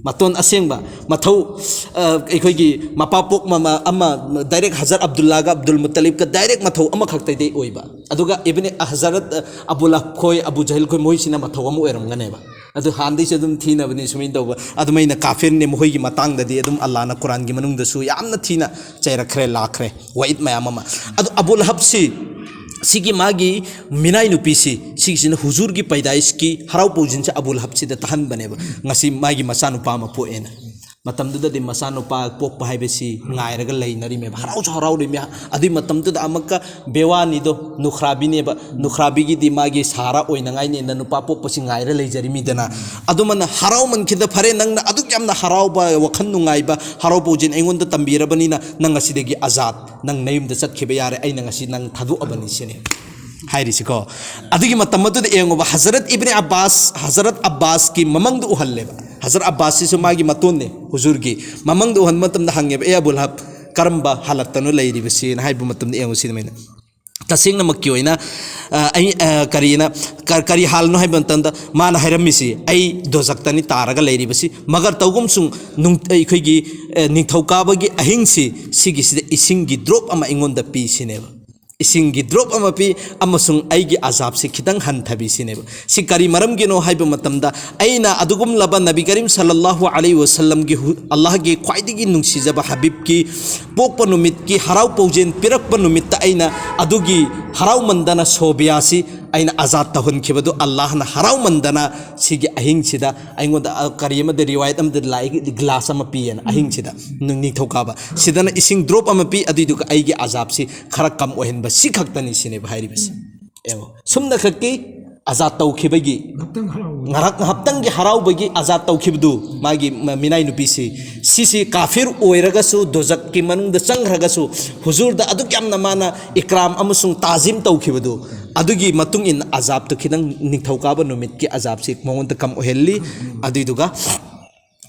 ꯃꯇꯣꯟ ꯑꯁꯦꯡꯕ, ꯃꯊꯧ, ꯑ, ꯑꯩꯈꯣꯏꯒꯤ ꯃꯄꯥ ꯄꯣꯛ ꯃꯃꯥ ꯑꯃ, ꯗꯥꯏꯔꯦꯛ ꯍꯖꯔꯠ ꯑꯕꯗꯨꯜꯂꯥꯒ ꯑꯕꯗꯨꯜ ꯃꯨꯠꯇꯂꯤꯞꯀ ꯗꯥꯏꯔꯦꯛ ꯃꯊꯧ ꯑꯃꯈꯛꯇꯗꯩ ꯑꯣꯏꯕ꯫ ꯑꯗꯨꯒ ꯏꯕꯅꯤ ꯍꯖꯔꯠ, ꯑ, ꯑꯕꯨ ꯂꯍꯕ ꯈꯣꯏ, ꯑꯕꯨ ꯖꯍꯤꯜ ꯈꯣꯏ, ꯃꯣꯏꯁꯤꯅ ꯃꯊꯧ ꯑꯃ ꯑꯣꯏꯔꯝꯒꯅꯦꯕ꯫ ꯑꯗꯨ ꯍꯥꯟꯅꯗꯩꯁꯨ ꯑꯗꯨꯝ ꯊꯤꯅꯕꯅꯤ ꯁꯨꯃꯥꯏꯅ ꯇꯧꯕ꯫ ꯑꯗꯨꯃꯥꯏꯅ ꯀꯥꯐꯤꯔꯅꯦ, ꯃꯈꯣꯏꯒꯤ ꯃꯇꯥꯡꯗꯗꯤ ꯑꯗꯨꯝ ꯑꯜꯂꯥꯅ ꯀꯨꯔꯥꯟꯒꯤ ꯃꯅꯨꯡꯗꯁꯨ ꯌꯥꯝꯅ ꯊꯤꯅ ꯆꯩꯔꯛꯈ꯭ꯔꯦ, ꯂꯥꯛꯈ꯭ꯔꯦ, ꯋꯥꯏꯠ ꯃꯌꯥꯝ ꯑꯃ꯫ ꯑꯗꯨ ꯑꯕꯨ ꯂꯍꯕꯁꯤ, ꯁꯤꯒꯤ ꯃꯥꯒꯤ ꯃꯤꯅꯥꯏ ꯅꯨꯄꯤꯁꯤ, ꯁꯤꯒꯤꯁꯤꯅ ꯍꯨꯖꯨꯔꯒꯤ ꯄꯩꯗꯥꯏꯁꯀꯤ ꯍꯔꯥꯎ ꯄꯧꯖꯤꯟꯁꯦ ꯑꯕꯨ ꯂꯍꯕꯁꯤꯗ ꯇꯥꯍꯟꯕꯅꯦꯕ꯫ ꯉꯁꯤ ꯃꯥꯒꯤ ꯃꯆꯥꯅꯨꯄꯥ ꯑꯃ ꯄꯣꯛꯑꯦꯅ꯫ ꯃꯇꯝꯗꯨꯗꯗꯤ ꯃꯆꯥꯅꯨꯄꯥ ꯄꯣꯛꯄ ꯍꯥꯏꯕꯁꯤ ꯉꯥꯏꯔꯒ ꯂꯩꯅꯔꯤꯃꯦꯕ, ꯍꯔꯥꯎꯁꯨ ꯍꯔꯥꯎꯔꯤꯃꯦ꯫ ꯑꯗꯨꯏ ꯃꯇꯝꯗꯨꯗ ꯑꯃꯨꯛꯀ ꯕꯦꯋꯥꯅꯤꯗꯣ, ꯅꯨꯈ꯭ꯔꯥꯕꯤꯅꯦꯕ, ꯅꯨꯈ꯭ꯔꯥꯕꯤꯒꯤꯗꯤ ꯃꯥꯒꯤ ꯁꯍꯥꯔꯥ ꯑꯣꯏꯅꯉꯥꯏꯅꯦꯅ ꯅꯨꯄꯥ ꯄꯣꯛꯄꯁꯤ ꯉꯥꯏꯔ ꯂꯩꯖꯔꯤꯃꯤꯗꯅ꯫ ꯑꯗꯨꯃꯅ ꯍꯔꯥꯎꯃꯟꯈꯤꯗ, "ꯐꯔꯦ, ꯅꯪꯅ ꯑꯗꯨꯛ ꯌꯥꯝꯅ ꯍꯔꯥꯎꯕ, ꯋꯥꯈꯜ ꯅꯨꯡꯉꯥꯏꯕ, ꯍꯔꯥꯎ ꯄꯧꯖꯦꯜ ꯑꯩꯉꯣꯟꯗ ꯇꯝꯕꯤꯔꯕꯅꯤꯅ, ꯅꯪ ꯉꯁꯤꯗꯒꯤ ꯑꯖꯥꯗ, ꯅꯪ ꯅꯌꯨꯝꯗ ꯆꯠꯈꯤꯕ ꯌꯥꯔꯦ, ꯑꯩꯅ ꯉꯁꯤ ꯅꯪ ꯊꯥꯗꯣꯛꯑꯕꯅꯤ" ꯁꯤꯅꯦ ꯍꯥꯏꯔꯤꯁꯤꯀꯣ꯫ ꯑꯗꯨꯒꯤ ꯃꯇꯝ ꯑꯗꯨꯗ ꯌꯦꯡꯉꯨꯕ, ꯍꯖꯔꯠ ꯏꯕꯅꯤ ꯑꯕꯥꯁ, ꯍꯖꯔꯠ ꯑꯕꯥꯁꯀꯤ ꯃꯃꯪꯗ ꯎꯍꯜꯂꯦꯕ꯫ ꯍꯖꯔꯠ ꯑꯕꯥꯁꯁꯤꯁꯨ ꯃꯥꯒꯤ ꯃꯇꯣꯟꯅꯦ, ꯍꯨꯖꯨꯔꯒꯤ꯫ ꯃꯃꯪꯗ ꯎꯍꯟꯕ ꯃꯇꯝꯗ ꯍꯪꯉꯦꯕ, "ꯑꯦ ꯑꯕꯨ ꯂꯍꯕ, ꯀꯔꯝꯕ ꯍꯥꯂꯠꯇꯅꯣ ꯂꯩꯔꯤꯕꯁꯤ?" ꯍꯥꯏꯕ ꯃꯇꯝꯗ ꯌꯦꯡꯉꯨ ꯁꯤꯗ ꯑꯩꯅ ꯇꯁꯦꯡꯅꯃꯛꯀꯤ ꯑꯣꯏꯅ, ꯑ, ꯑꯩ, ꯑ, ꯀꯔꯤꯅ, ꯀ-, ꯀꯔꯤ ꯍꯥꯜꯅꯣ ꯍꯥꯏꯕ ꯃꯇꯝꯗ ꯃꯥꯅ ꯍꯥꯏꯔꯝꯃꯤꯁꯤ, "ꯑꯩ ꯗꯣꯖꯛꯇꯅꯤ ꯇꯥꯔꯒ ꯂꯩꯔꯤꯕꯁꯤ, ꯃꯒꯔ ꯇꯧꯒꯨꯝꯁꯨꯡ ꯅꯨꯡ-, ꯑꯩꯈꯣꯏꯒꯤ, ꯑ, ꯅꯤꯡꯊꯧꯀꯥꯕꯒꯤ ꯑꯍꯤꯡꯁꯤ, ꯁꯤꯒꯤꯁꯤꯗ ꯏꯁꯤꯡꯒꯤ drop ꯑꯃ ꯑꯩꯉꯣꯟꯗ ꯄꯤ" ꯁꯤꯅꯦꯕ꯫ "ꯏꯁꯤꯡꯒꯤ drop ꯑꯃ ꯄꯤ ꯑꯃꯁꯨꯡ ꯑꯩꯒꯤ ꯑꯖꯥꯕꯁꯤ ꯈꯤꯇꯪ ꯍꯟꯊꯕꯤ" ꯁꯤꯅꯦꯕ꯫ ꯁꯤ ꯀꯔꯤ ꯃꯔꯝꯒꯤꯅꯣ ꯍꯥꯏꯕ ꯃꯇꯝꯗ, ꯑꯩꯅ ꯑꯗꯨꯒꯨꯝꯂꯕ ꯅꯕꯤ ꯀꯔꯤꯝ ꯁꯜꯂꯜꯂꯥꯍꯨ ꯑꯂꯩꯍꯤ ꯋꯁꯜꯂꯝꯒꯤ ꯍꯨ-, ꯑꯜꯂꯥꯍꯒꯤ ꯈ꯭ꯋꯥꯏꯗꯒꯤ ꯅꯨꯡꯁꯤꯖꯕ ꯍꯕꯤꯕꯀꯤ ꯄꯣꯛꯄ ꯅꯨꯃꯤꯠꯀꯤ ꯍꯔꯥꯎ ꯄꯥꯎꯖꯦꯜ ꯄꯤꯔꯛꯄ ꯅꯨꯃꯤꯠꯇ ꯑꯩꯅ ꯑꯗꯨꯒꯤ ꯍꯔꯥꯎꯃꯟꯗꯅ ꯁꯣꯕꯤꯌꯥꯁꯤ ꯑꯩꯅ ꯑꯖꯥꯗ ꯇꯧꯍꯟꯈꯤꯕꯗꯨ, ꯑꯜꯂꯥꯍꯅ ꯍꯔꯥꯎꯃꯟꯗꯅ ꯁꯤꯒꯤ ꯑꯍꯤꯡꯁꯤꯗ ꯑꯩꯉꯣꯟꯗ, ꯑ, ꯀꯔꯤ ꯑꯃꯗ, ꯔꯤꯋꯥꯌꯠ ꯑꯃꯗ ꯂꯥꯛꯏ, glass ꯑꯃ ꯄꯤꯌꯦꯅ, ꯑꯍꯤꯡꯁꯤꯗ, ꯅꯤꯡ-, ꯅꯤꯡꯊꯧꯀꯥꯕ ꯁꯤꯗꯅ ꯏꯁꯤꯡ drop ꯑꯃ ꯄꯤ, ꯑꯗꯨꯏꯗꯨꯒ ꯑꯩꯒꯤ ꯑꯖꯥꯕꯁꯤ ꯈꯔ ꯀꯝ ꯑꯣꯏꯍꯟꯕ, ꯁꯤ ꯈꯛꯇꯅꯤ ꯁꯤꯅꯦꯕ ꯍꯥꯏꯔꯤꯕꯁꯤ꯫ ꯌꯦꯡꯉꯣ, ꯁꯨꯝꯅ ꯈꯛꯀꯤ ꯑꯖꯥꯗ ꯇꯧꯈꯤꯕꯒꯤ, ꯉꯥꯛꯇꯪ ꯍꯔꯥꯎꯕ꯫ ꯉꯥꯏꯍꯥꯛ, ꯉꯥꯏꯍꯥꯛꯇꯪꯒꯤ ꯍꯔꯥꯎꯕꯒꯤ ꯑꯖꯥꯗ ꯇꯧꯈꯤꯕꯗꯨ, ꯃꯥꯒꯤ ꯃ-, ꯃꯤꯅꯥꯏ ꯅꯨꯄꯤꯁꯤ, ꯁꯤꯁꯤ ꯀꯥꯐꯤꯔ ꯑꯣꯏꯔꯒꯁꯨ, ꯗꯣꯖꯛꯀꯤ ꯃꯅꯨꯡꯗ ꯆꯪꯈ꯭ꯔꯒꯁꯨ, ꯍꯨꯖꯨꯔꯗ ꯑꯗꯨꯛ ꯌꯥꯝꯅ ꯃꯥꯅ ꯏꯀ꯭ꯔꯥꯝ ꯑꯃꯁꯨꯡ ꯇꯥꯖꯤꯝ ꯇꯧꯈꯤꯕꯗꯨ, ꯑꯗꯨꯒꯤ ꯃꯇꯨꯡ ꯏꯟꯅ ꯑꯖꯥꯕꯇꯨ ꯈꯤꯇꯪ, ꯅꯤꯡꯊꯧꯀꯥꯕ ꯅꯨꯃꯤꯠꯀꯤ ꯑꯖꯥꯕꯁꯤ ꯃꯉꯣꯟꯗ ꯀꯝ ꯑꯣꯏꯍꯜꯂꯤ꯫ ꯑꯗꯨꯏꯗꯨꯒ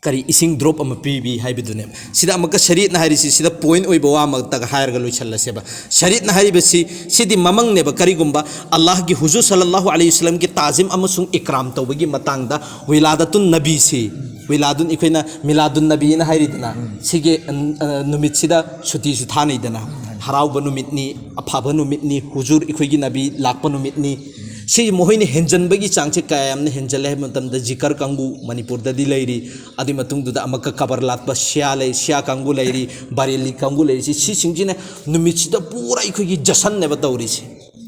ꯀꯔꯤ, ꯏꯁꯤꯡ drop ꯑꯃ ꯄꯤꯕꯤ ꯍꯥꯏꯕꯗꯨꯅꯦꯕ꯫ ꯁꯤꯗ ꯑꯃꯨꯛꯀ ꯁꯔꯤꯌꯠꯅ ꯍꯥꯏꯔꯤꯁꯤ, ꯁꯤꯗ point ꯑꯣꯏꯕ ꯋꯥ ꯑꯃꯇꯒ ꯍꯥꯏꯔꯒ ꯂꯣꯏꯁꯤꯜꯂꯁꯦꯕ꯫ ꯁꯔꯤꯌꯠꯅ ꯍꯥꯏꯔꯤꯕꯁꯤ, ꯁꯤꯗꯤ ꯃꯃꯪꯅꯦꯕ꯫ ꯀꯔꯤꯒꯨꯝꯕ ꯑꯜꯂꯥꯍꯒꯤ ꯍꯨꯖꯨꯔ ꯁꯜꯂꯜꯂꯥꯍꯨ ꯑꯂꯩꯍꯤ ꯋꯁꯜꯂꯝꯒꯤ ꯇꯥꯖꯤꯝ ꯑꯃꯁꯨꯡ ꯏꯀ꯭ꯔꯥꯝ ꯇꯧꯕꯒꯤ ꯃꯇꯥꯡꯗ, ꯋꯤꯂꯥꯗꯇꯨꯟ ꯅꯕꯤꯁꯤ, ꯋꯤꯂꯥꯗꯨꯟ, ꯑꯩꯈꯣꯏꯅ ꯃꯤꯂꯥꯗꯨꯟ ꯅꯕꯤꯅ ꯍꯥꯏꯔꯤꯗꯅ, ꯁꯤꯒꯤ, ꯑ, ꯑ, ꯅꯨꯃꯤꯠꯁꯤꯗ ꯁꯨꯇꯤꯁꯨ ꯊꯥꯅꯩꯗꯅ, ꯍꯔꯥꯎꯕ ꯅꯨꯃꯤꯠꯅꯤ, ꯑꯐꯕ ꯅꯨꯃꯤꯠꯅꯤ, ꯍꯨꯖꯨꯔ ꯑꯩꯈꯣꯏꯒꯤ ꯅꯕꯤ ꯂꯥꯛꯄ ꯅꯨꯃꯤꯠꯅꯤ꯫ ꯁꯤ ꯃꯈꯣꯏꯅ ꯍꯦꯟꯖꯟꯕꯒꯤ ꯆꯥꯡꯁꯦ ꯀꯌꯥ ꯌꯥꯝꯅ ꯍꯦꯟꯖꯜꯂꯦ ꯍꯥꯏꯕ ꯃꯇꯝꯗ, ꯖꯤꯀꯔ ꯀꯥꯡꯕꯨ ꯃꯅꯤꯄꯨꯔꯗꯗꯤ ꯂꯩꯔꯤ, ꯑꯗꯨꯒꯤ ꯃꯇꯨꯡꯗꯨꯗ ꯑꯃꯨꯛꯀ ꯀꯕꯔ ꯂꯥꯠꯄ ꯁꯤꯌꯥ ꯂꯩ, ꯁꯤꯌꯥ ꯀꯥꯡꯕꯨ ꯂꯩꯔꯤ, ꯕꯥꯔꯦꯂꯤ ꯀꯥꯡꯕꯨ ꯂꯩꯔꯤꯁꯤ, ꯁꯤꯁꯤꯡꯁꯤꯅ ꯅꯨꯃꯤꯠꯁꯤꯗ ꯄꯨꯔꯥ ꯑꯩꯈꯣꯏꯒꯤ ꯖꯁꯟꯅꯦꯕ ꯇꯧꯔꯤꯁꯤ,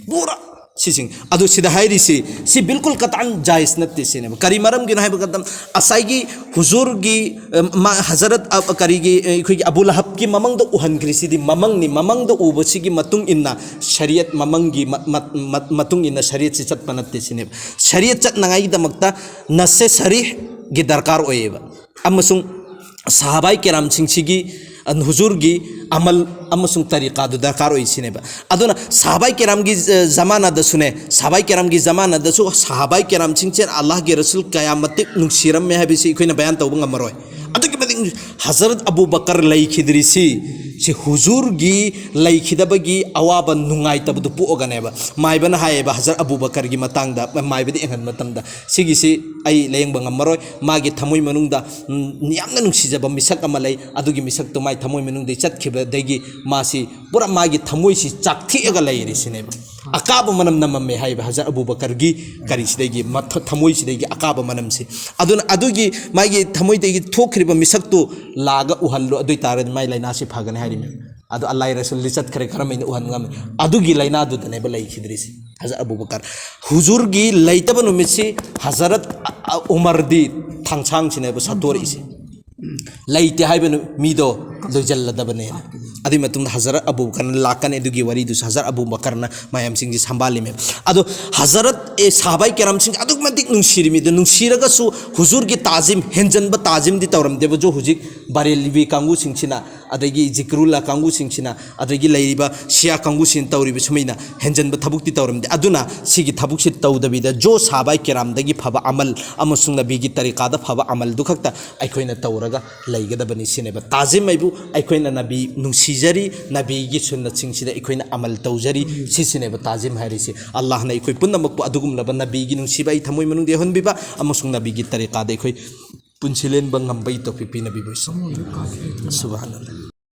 ꯄꯨꯔꯥ ꯁꯤꯁꯤꯡ꯫ ꯑꯗꯨ ꯁꯤꯗ ꯍꯥꯏꯔꯤꯁꯤ, ꯁꯤ ꯕꯤꯜꯀꯨꯜ ꯀꯇꯥꯟ ꯖꯥꯏꯁ ꯅꯠꯇꯦ ꯁꯤꯅꯦꯕ꯫ ꯀꯔꯤ ꯃꯔꯝꯒꯤꯅꯣ ꯍꯥꯏꯕ ꯃꯇꯝꯗ, ꯉꯁꯥꯏꯒꯤ ꯍꯨꯖꯨꯔꯒꯤ, ꯑ, ꯃꯥ-, ꯍꯖꯔꯠ, ꯑ, ꯀꯔꯤꯒꯤ, ꯑ, ꯑꯩꯈꯣꯏꯒꯤ ꯑꯕꯨ ꯂꯍꯕꯀꯤ ꯃꯃꯪꯗ ꯎꯍꯟꯈ꯭ꯔꯤꯁꯤꯗꯤ ꯃꯃꯪꯅꯤ, ꯃꯃꯪꯗ ꯎꯕꯁꯤꯒꯤ ꯃꯇꯨꯡ ꯏꯟꯅ ꯁꯔꯤꯌꯠ ꯃꯃꯪꯒꯤ ꯃ-, ꯃ-, ꯃ-, ꯃꯇꯨꯡ ꯏꯟꯅ ꯁꯔꯤꯌꯠꯁꯤ ꯆꯠꯄ ꯅꯠꯇꯦ ꯁꯤꯅꯦꯕ꯫ ꯁꯔꯤꯌꯠ ꯆꯠꯅꯉꯥꯏꯒꯤꯗꯃꯛꯇ ꯅꯁꯁꯦ ꯁꯔꯤꯍꯒꯤ ꯗꯔꯀꯥꯔ ꯑꯣꯏꯌꯦꯕ꯫ ꯑꯃꯁꯨꯡ ꯁꯍꯥꯕꯥꯏ ꯀꯦꯔꯥꯝꯁꯤꯡꯁꯤꯒꯤ, ꯑ, ꯍꯨꯖꯨꯔꯒꯤ ꯑꯃꯜ ꯑꯃꯁꯨꯡ ꯇꯔꯤꯀꯥꯗꯨ ꯗꯔꯀꯥꯔ ꯑꯣꯏ ꯁꯤꯅꯦꯕ꯫ ꯑꯗꯨꯅ ꯁꯍꯥꯕꯥꯏ ꯀꯦꯔꯥꯝꯒꯤ, ꯑ, ꯖꯃꯥꯅꯥꯗꯁꯨꯅꯦ, ꯁꯍꯥꯕꯥꯏ ꯀꯦꯔꯥꯝꯒꯤ ꯖꯃꯥꯅꯥꯗꯁꯨ ꯁꯍꯥꯕꯥꯏ ꯀꯦꯔꯥꯝꯁꯤꯡꯁꯦ ꯑꯜꯂꯥꯍꯒꯤ ꯔꯁꯨꯜ ꯀꯌꯥ ꯃꯇꯤꯛ ꯅꯨꯡꯁꯤꯔꯝꯃꯦ ꯍꯥꯏꯕꯁꯤ ꯑꯩꯈꯣꯏꯅ ꯕꯌꯥꯟ ꯇꯧꯕ ꯉꯝꯃꯔꯣꯏ꯫ ꯑꯗꯨꯛꯀꯤ ꯃꯇꯤꯛ ꯍꯖꯔꯠ ꯑꯕꯨ ꯕꯀꯔ ꯂꯩꯈꯤꯗ꯭ꯔꯤꯁꯤ, ꯁꯤ ꯍꯨꯖꯨꯔꯒꯤ ꯂꯩꯈꯤꯗꯕꯒꯤ ꯑꯋꯥꯕ ꯅꯨꯡꯉꯥꯏꯇꯕꯗꯨ ꯄꯣꯛꯑꯒꯅꯦꯕ꯫ ꯃꯥꯏꯕꯅ ꯍꯥꯏꯌꯦꯕ ꯍꯖꯔꯠ ꯑꯕꯨ ꯕꯀꯔꯒꯤ ꯃꯇꯥꯡꯗ, ꯃꯥꯏꯕꯗ ꯌꯦꯡꯍꯟꯕ ꯃꯇꯝꯗ, "ꯁꯤꯒꯤꯁꯤ ꯑꯩ ꯂꯥꯌꯦꯡꯕ ꯉꯝꯃꯔꯣꯏ꯫ ꯃꯥꯒꯤ ꯊꯃꯣꯏ ꯃꯅꯨꯡꯗ, ꯎꯝ, ꯌꯥꯝꯅ ꯅꯨꯡꯁꯤꯖꯕ ꯃꯤꯁꯛ ꯑꯃ ꯂꯩ꯫ ꯑꯗꯨꯒꯤ ꯃꯤꯁꯛꯇꯨ ꯃꯥꯏ ꯊꯃꯣꯏ ꯃꯅꯨꯡꯗꯒꯤ ꯆꯠꯈꯤꯕꯗꯒꯤ ꯃꯥꯁꯤ ꯄꯨꯔꯥ ꯃꯥꯒꯤ ꯊꯃꯣꯏꯁꯤ ꯆꯥꯛꯊꯦꯛꯑꯒ ꯂꯩꯔꯦ" ꯁꯤꯅꯦꯕ꯫ ꯑꯀꯥꯕ ꯃꯅꯝ ꯅꯝꯃꯝꯃꯦ ꯍꯥꯏꯕ ꯍꯖꯔꯠ ꯑꯕꯨ ꯕꯀꯔꯒꯤ ꯀꯔꯤꯁꯤꯗꯒꯤ, ꯃꯊ-, ꯊꯃꯣꯏꯁꯤꯗꯒꯤ ꯑꯀꯥꯕ ꯃꯅꯝꯁꯤ꯫ ꯑꯗꯨꯅ ꯑꯗꯨꯒꯤ ꯃꯥꯒꯤ ꯊꯃꯣꯏꯗꯒꯤ ꯊꯣꯛꯈ꯭ꯔꯤꯕ ꯃꯤꯁꯛꯇꯨ ꯂꯥꯛꯑꯒ ꯎꯍꯜꯂꯨ, ꯑꯗꯨ ꯑꯣꯏ ꯇꯥꯔꯒꯗꯤ ꯃꯥꯏ ꯂꯥꯏꯅꯥꯁꯤ ꯐꯒꯅꯤ ꯍꯥꯏꯔꯤꯃꯦ꯫ ꯑꯗꯣ ꯑꯜꯂꯥꯍ ꯔꯁꯨꯜꯗꯤ ꯆꯠꯈ꯭ꯔꯦ, ꯀꯔꯝꯍꯥꯏꯅ ꯎꯍꯟ ꯉꯝꯃꯤ? ꯑꯗꯨꯒꯤ ꯂꯥꯏꯅꯥꯗꯨꯗꯅꯦꯕ ꯂꯩꯈꯤꯗ꯭ꯔꯤꯁꯤ ꯍꯖꯔꯠ ꯑꯕꯨ ꯕꯀꯔ꯫ ꯍꯨꯖꯨꯔꯒꯤ ꯂꯩꯇꯕ ꯅꯨꯃꯤꯠꯁꯤ ꯍꯖꯔꯠ ꯑ-, ꯑ-, ꯎꯃꯔꯗꯤ ꯊꯥꯡꯁꯥꯡꯁꯤꯅꯦꯕ ꯁꯠꯇꯣꯔꯛꯏꯁꯦ꯫ ꯂꯩꯇꯦ ꯍꯥꯏꯕ ꯅꯨ-, ꯃꯤꯗꯣ ꯂꯣꯏꯖꯜꯂꯗꯕꯅꯦ꯫ ꯑꯗꯨꯒꯤ ꯃꯇꯨꯡꯗ ꯍꯖꯔꯠ ꯑꯕꯨ ꯕꯀꯔꯅ ꯂꯥꯛꯀꯅꯤ꯫ ꯑꯗꯨꯒꯤ ꯋꯥꯔꯤꯗꯨꯁꯨ ꯍꯖꯔꯠ ꯑꯕꯨ ꯕꯀꯔꯅ ꯃꯌꯥꯝꯁꯤꯡꯁꯤ ꯁꯝꯕꯥꯜꯂꯤꯃꯦ꯫ ꯑꯗꯣ ꯍꯖꯔꯠ ꯑꯦ ꯁꯍꯥꯕꯥꯏ ꯀꯦꯔꯥꯝꯁꯤꯡ ꯑꯗꯨꯛꯀꯤ ꯃꯇꯤꯛ ꯅꯨꯡꯁꯤꯔꯤꯃꯤ꯫ ꯑꯗꯨ ꯅꯨꯡꯁꯤꯔꯒꯁꯨ ꯍꯨꯖꯨꯔꯒꯤ ꯇꯥꯖꯤꯝ, ꯍꯦꯟꯖꯟꯕ ꯇꯥꯖꯤꯝꯗꯤ ꯇꯧꯔꯝꯗꯦꯕ꯫ ꯖꯣ ꯍꯧꯖꯤꯛ ꯕꯔꯦꯂꯤꯕꯤ ꯀꯥꯡꯕꯨꯁꯤꯡꯁꯤꯅ, ꯑꯗꯒꯤ ꯖꯤꯀ꯭ꯔꯨꯜꯂꯥ ꯀꯥꯡꯕꯨꯁꯤꯡꯁꯤꯅ, ꯑꯗꯒꯤ ꯂꯩꯔꯤꯕ ꯁꯤꯌꯥ ꯀꯥꯡꯕꯨꯁꯤꯅ ꯇꯧꯔꯤꯕ ꯁꯨꯃꯥꯏꯅ ꯍꯦꯟꯖꯟꯕ ꯊꯕꯛꯇꯤ ꯇꯧꯔꯝꯗꯦ꯫ ꯑꯗꯨꯅ ꯁꯤꯒꯤ ꯊꯕꯛꯁꯤ ꯇꯧꯗꯕꯤꯗ ꯖꯣ ꯁꯍꯥꯕꯥꯏ ꯀꯦꯔꯥꯝꯗꯒꯤ ꯐꯕ ꯑꯃꯜ ꯑꯃꯁꯨꯡ ꯅꯕꯤꯒꯤ ꯇꯔꯤꯀꯥꯗ ꯐꯕ ꯑꯃꯜꯗꯨ ꯈꯛꯇ ꯑꯩꯈꯣꯏꯅ ꯇꯧꯔꯒ ꯂꯩꯒꯗꯕꯅꯤ ꯁꯤꯅꯦꯕ꯫ ꯇꯥꯖꯤꯝ ꯍꯥꯏꯕꯨ ꯑꯩꯈꯣꯏꯅ ꯅꯕꯤ ꯅꯨꯡꯁꯤꯖꯔꯤ, ꯅꯕꯤꯒꯤ ꯁꯨꯟꯅꯠꯁꯤꯡꯁꯤꯗ ꯑꯩꯈꯣꯏꯅ ꯑꯃꯜ ꯇꯧꯖꯔꯤ, ꯁꯤꯁꯤꯅꯦꯕ ꯇꯥꯖꯤꯝ ꯍꯥꯏꯔꯤꯁꯤ꯫ ꯑꯜꯂꯥꯍꯅ ꯑꯩꯈꯣꯏ ꯄꯨꯝꯅꯃꯛꯄꯨ ꯑꯗꯨꯒꯨꯝꯂꯕ ꯅꯕꯤꯒꯤ ꯅꯨꯡꯁꯤꯕ ꯑꯩ ꯊꯃꯣꯏ ꯃꯅꯨꯡꯗ ꯌꯧꯍꯟꯕꯤꯕ ꯑꯃꯁꯨꯡ ꯅꯕꯤꯒꯤ ꯇꯔꯤꯀꯥꯗ ꯑꯩꯈꯣꯏ ꯄꯨꯟꯁꯤ ꯂꯦꯟꯕ ꯉꯝꯕꯒꯤ ꯇꯧꯐꯤꯛ ꯄꯤꯅꯕꯤꯕ ꯑꯣꯏꯁꯅꯨ꯫ ꯁꯨꯕꯍꯥꯅꯜꯂꯥꯍ꯫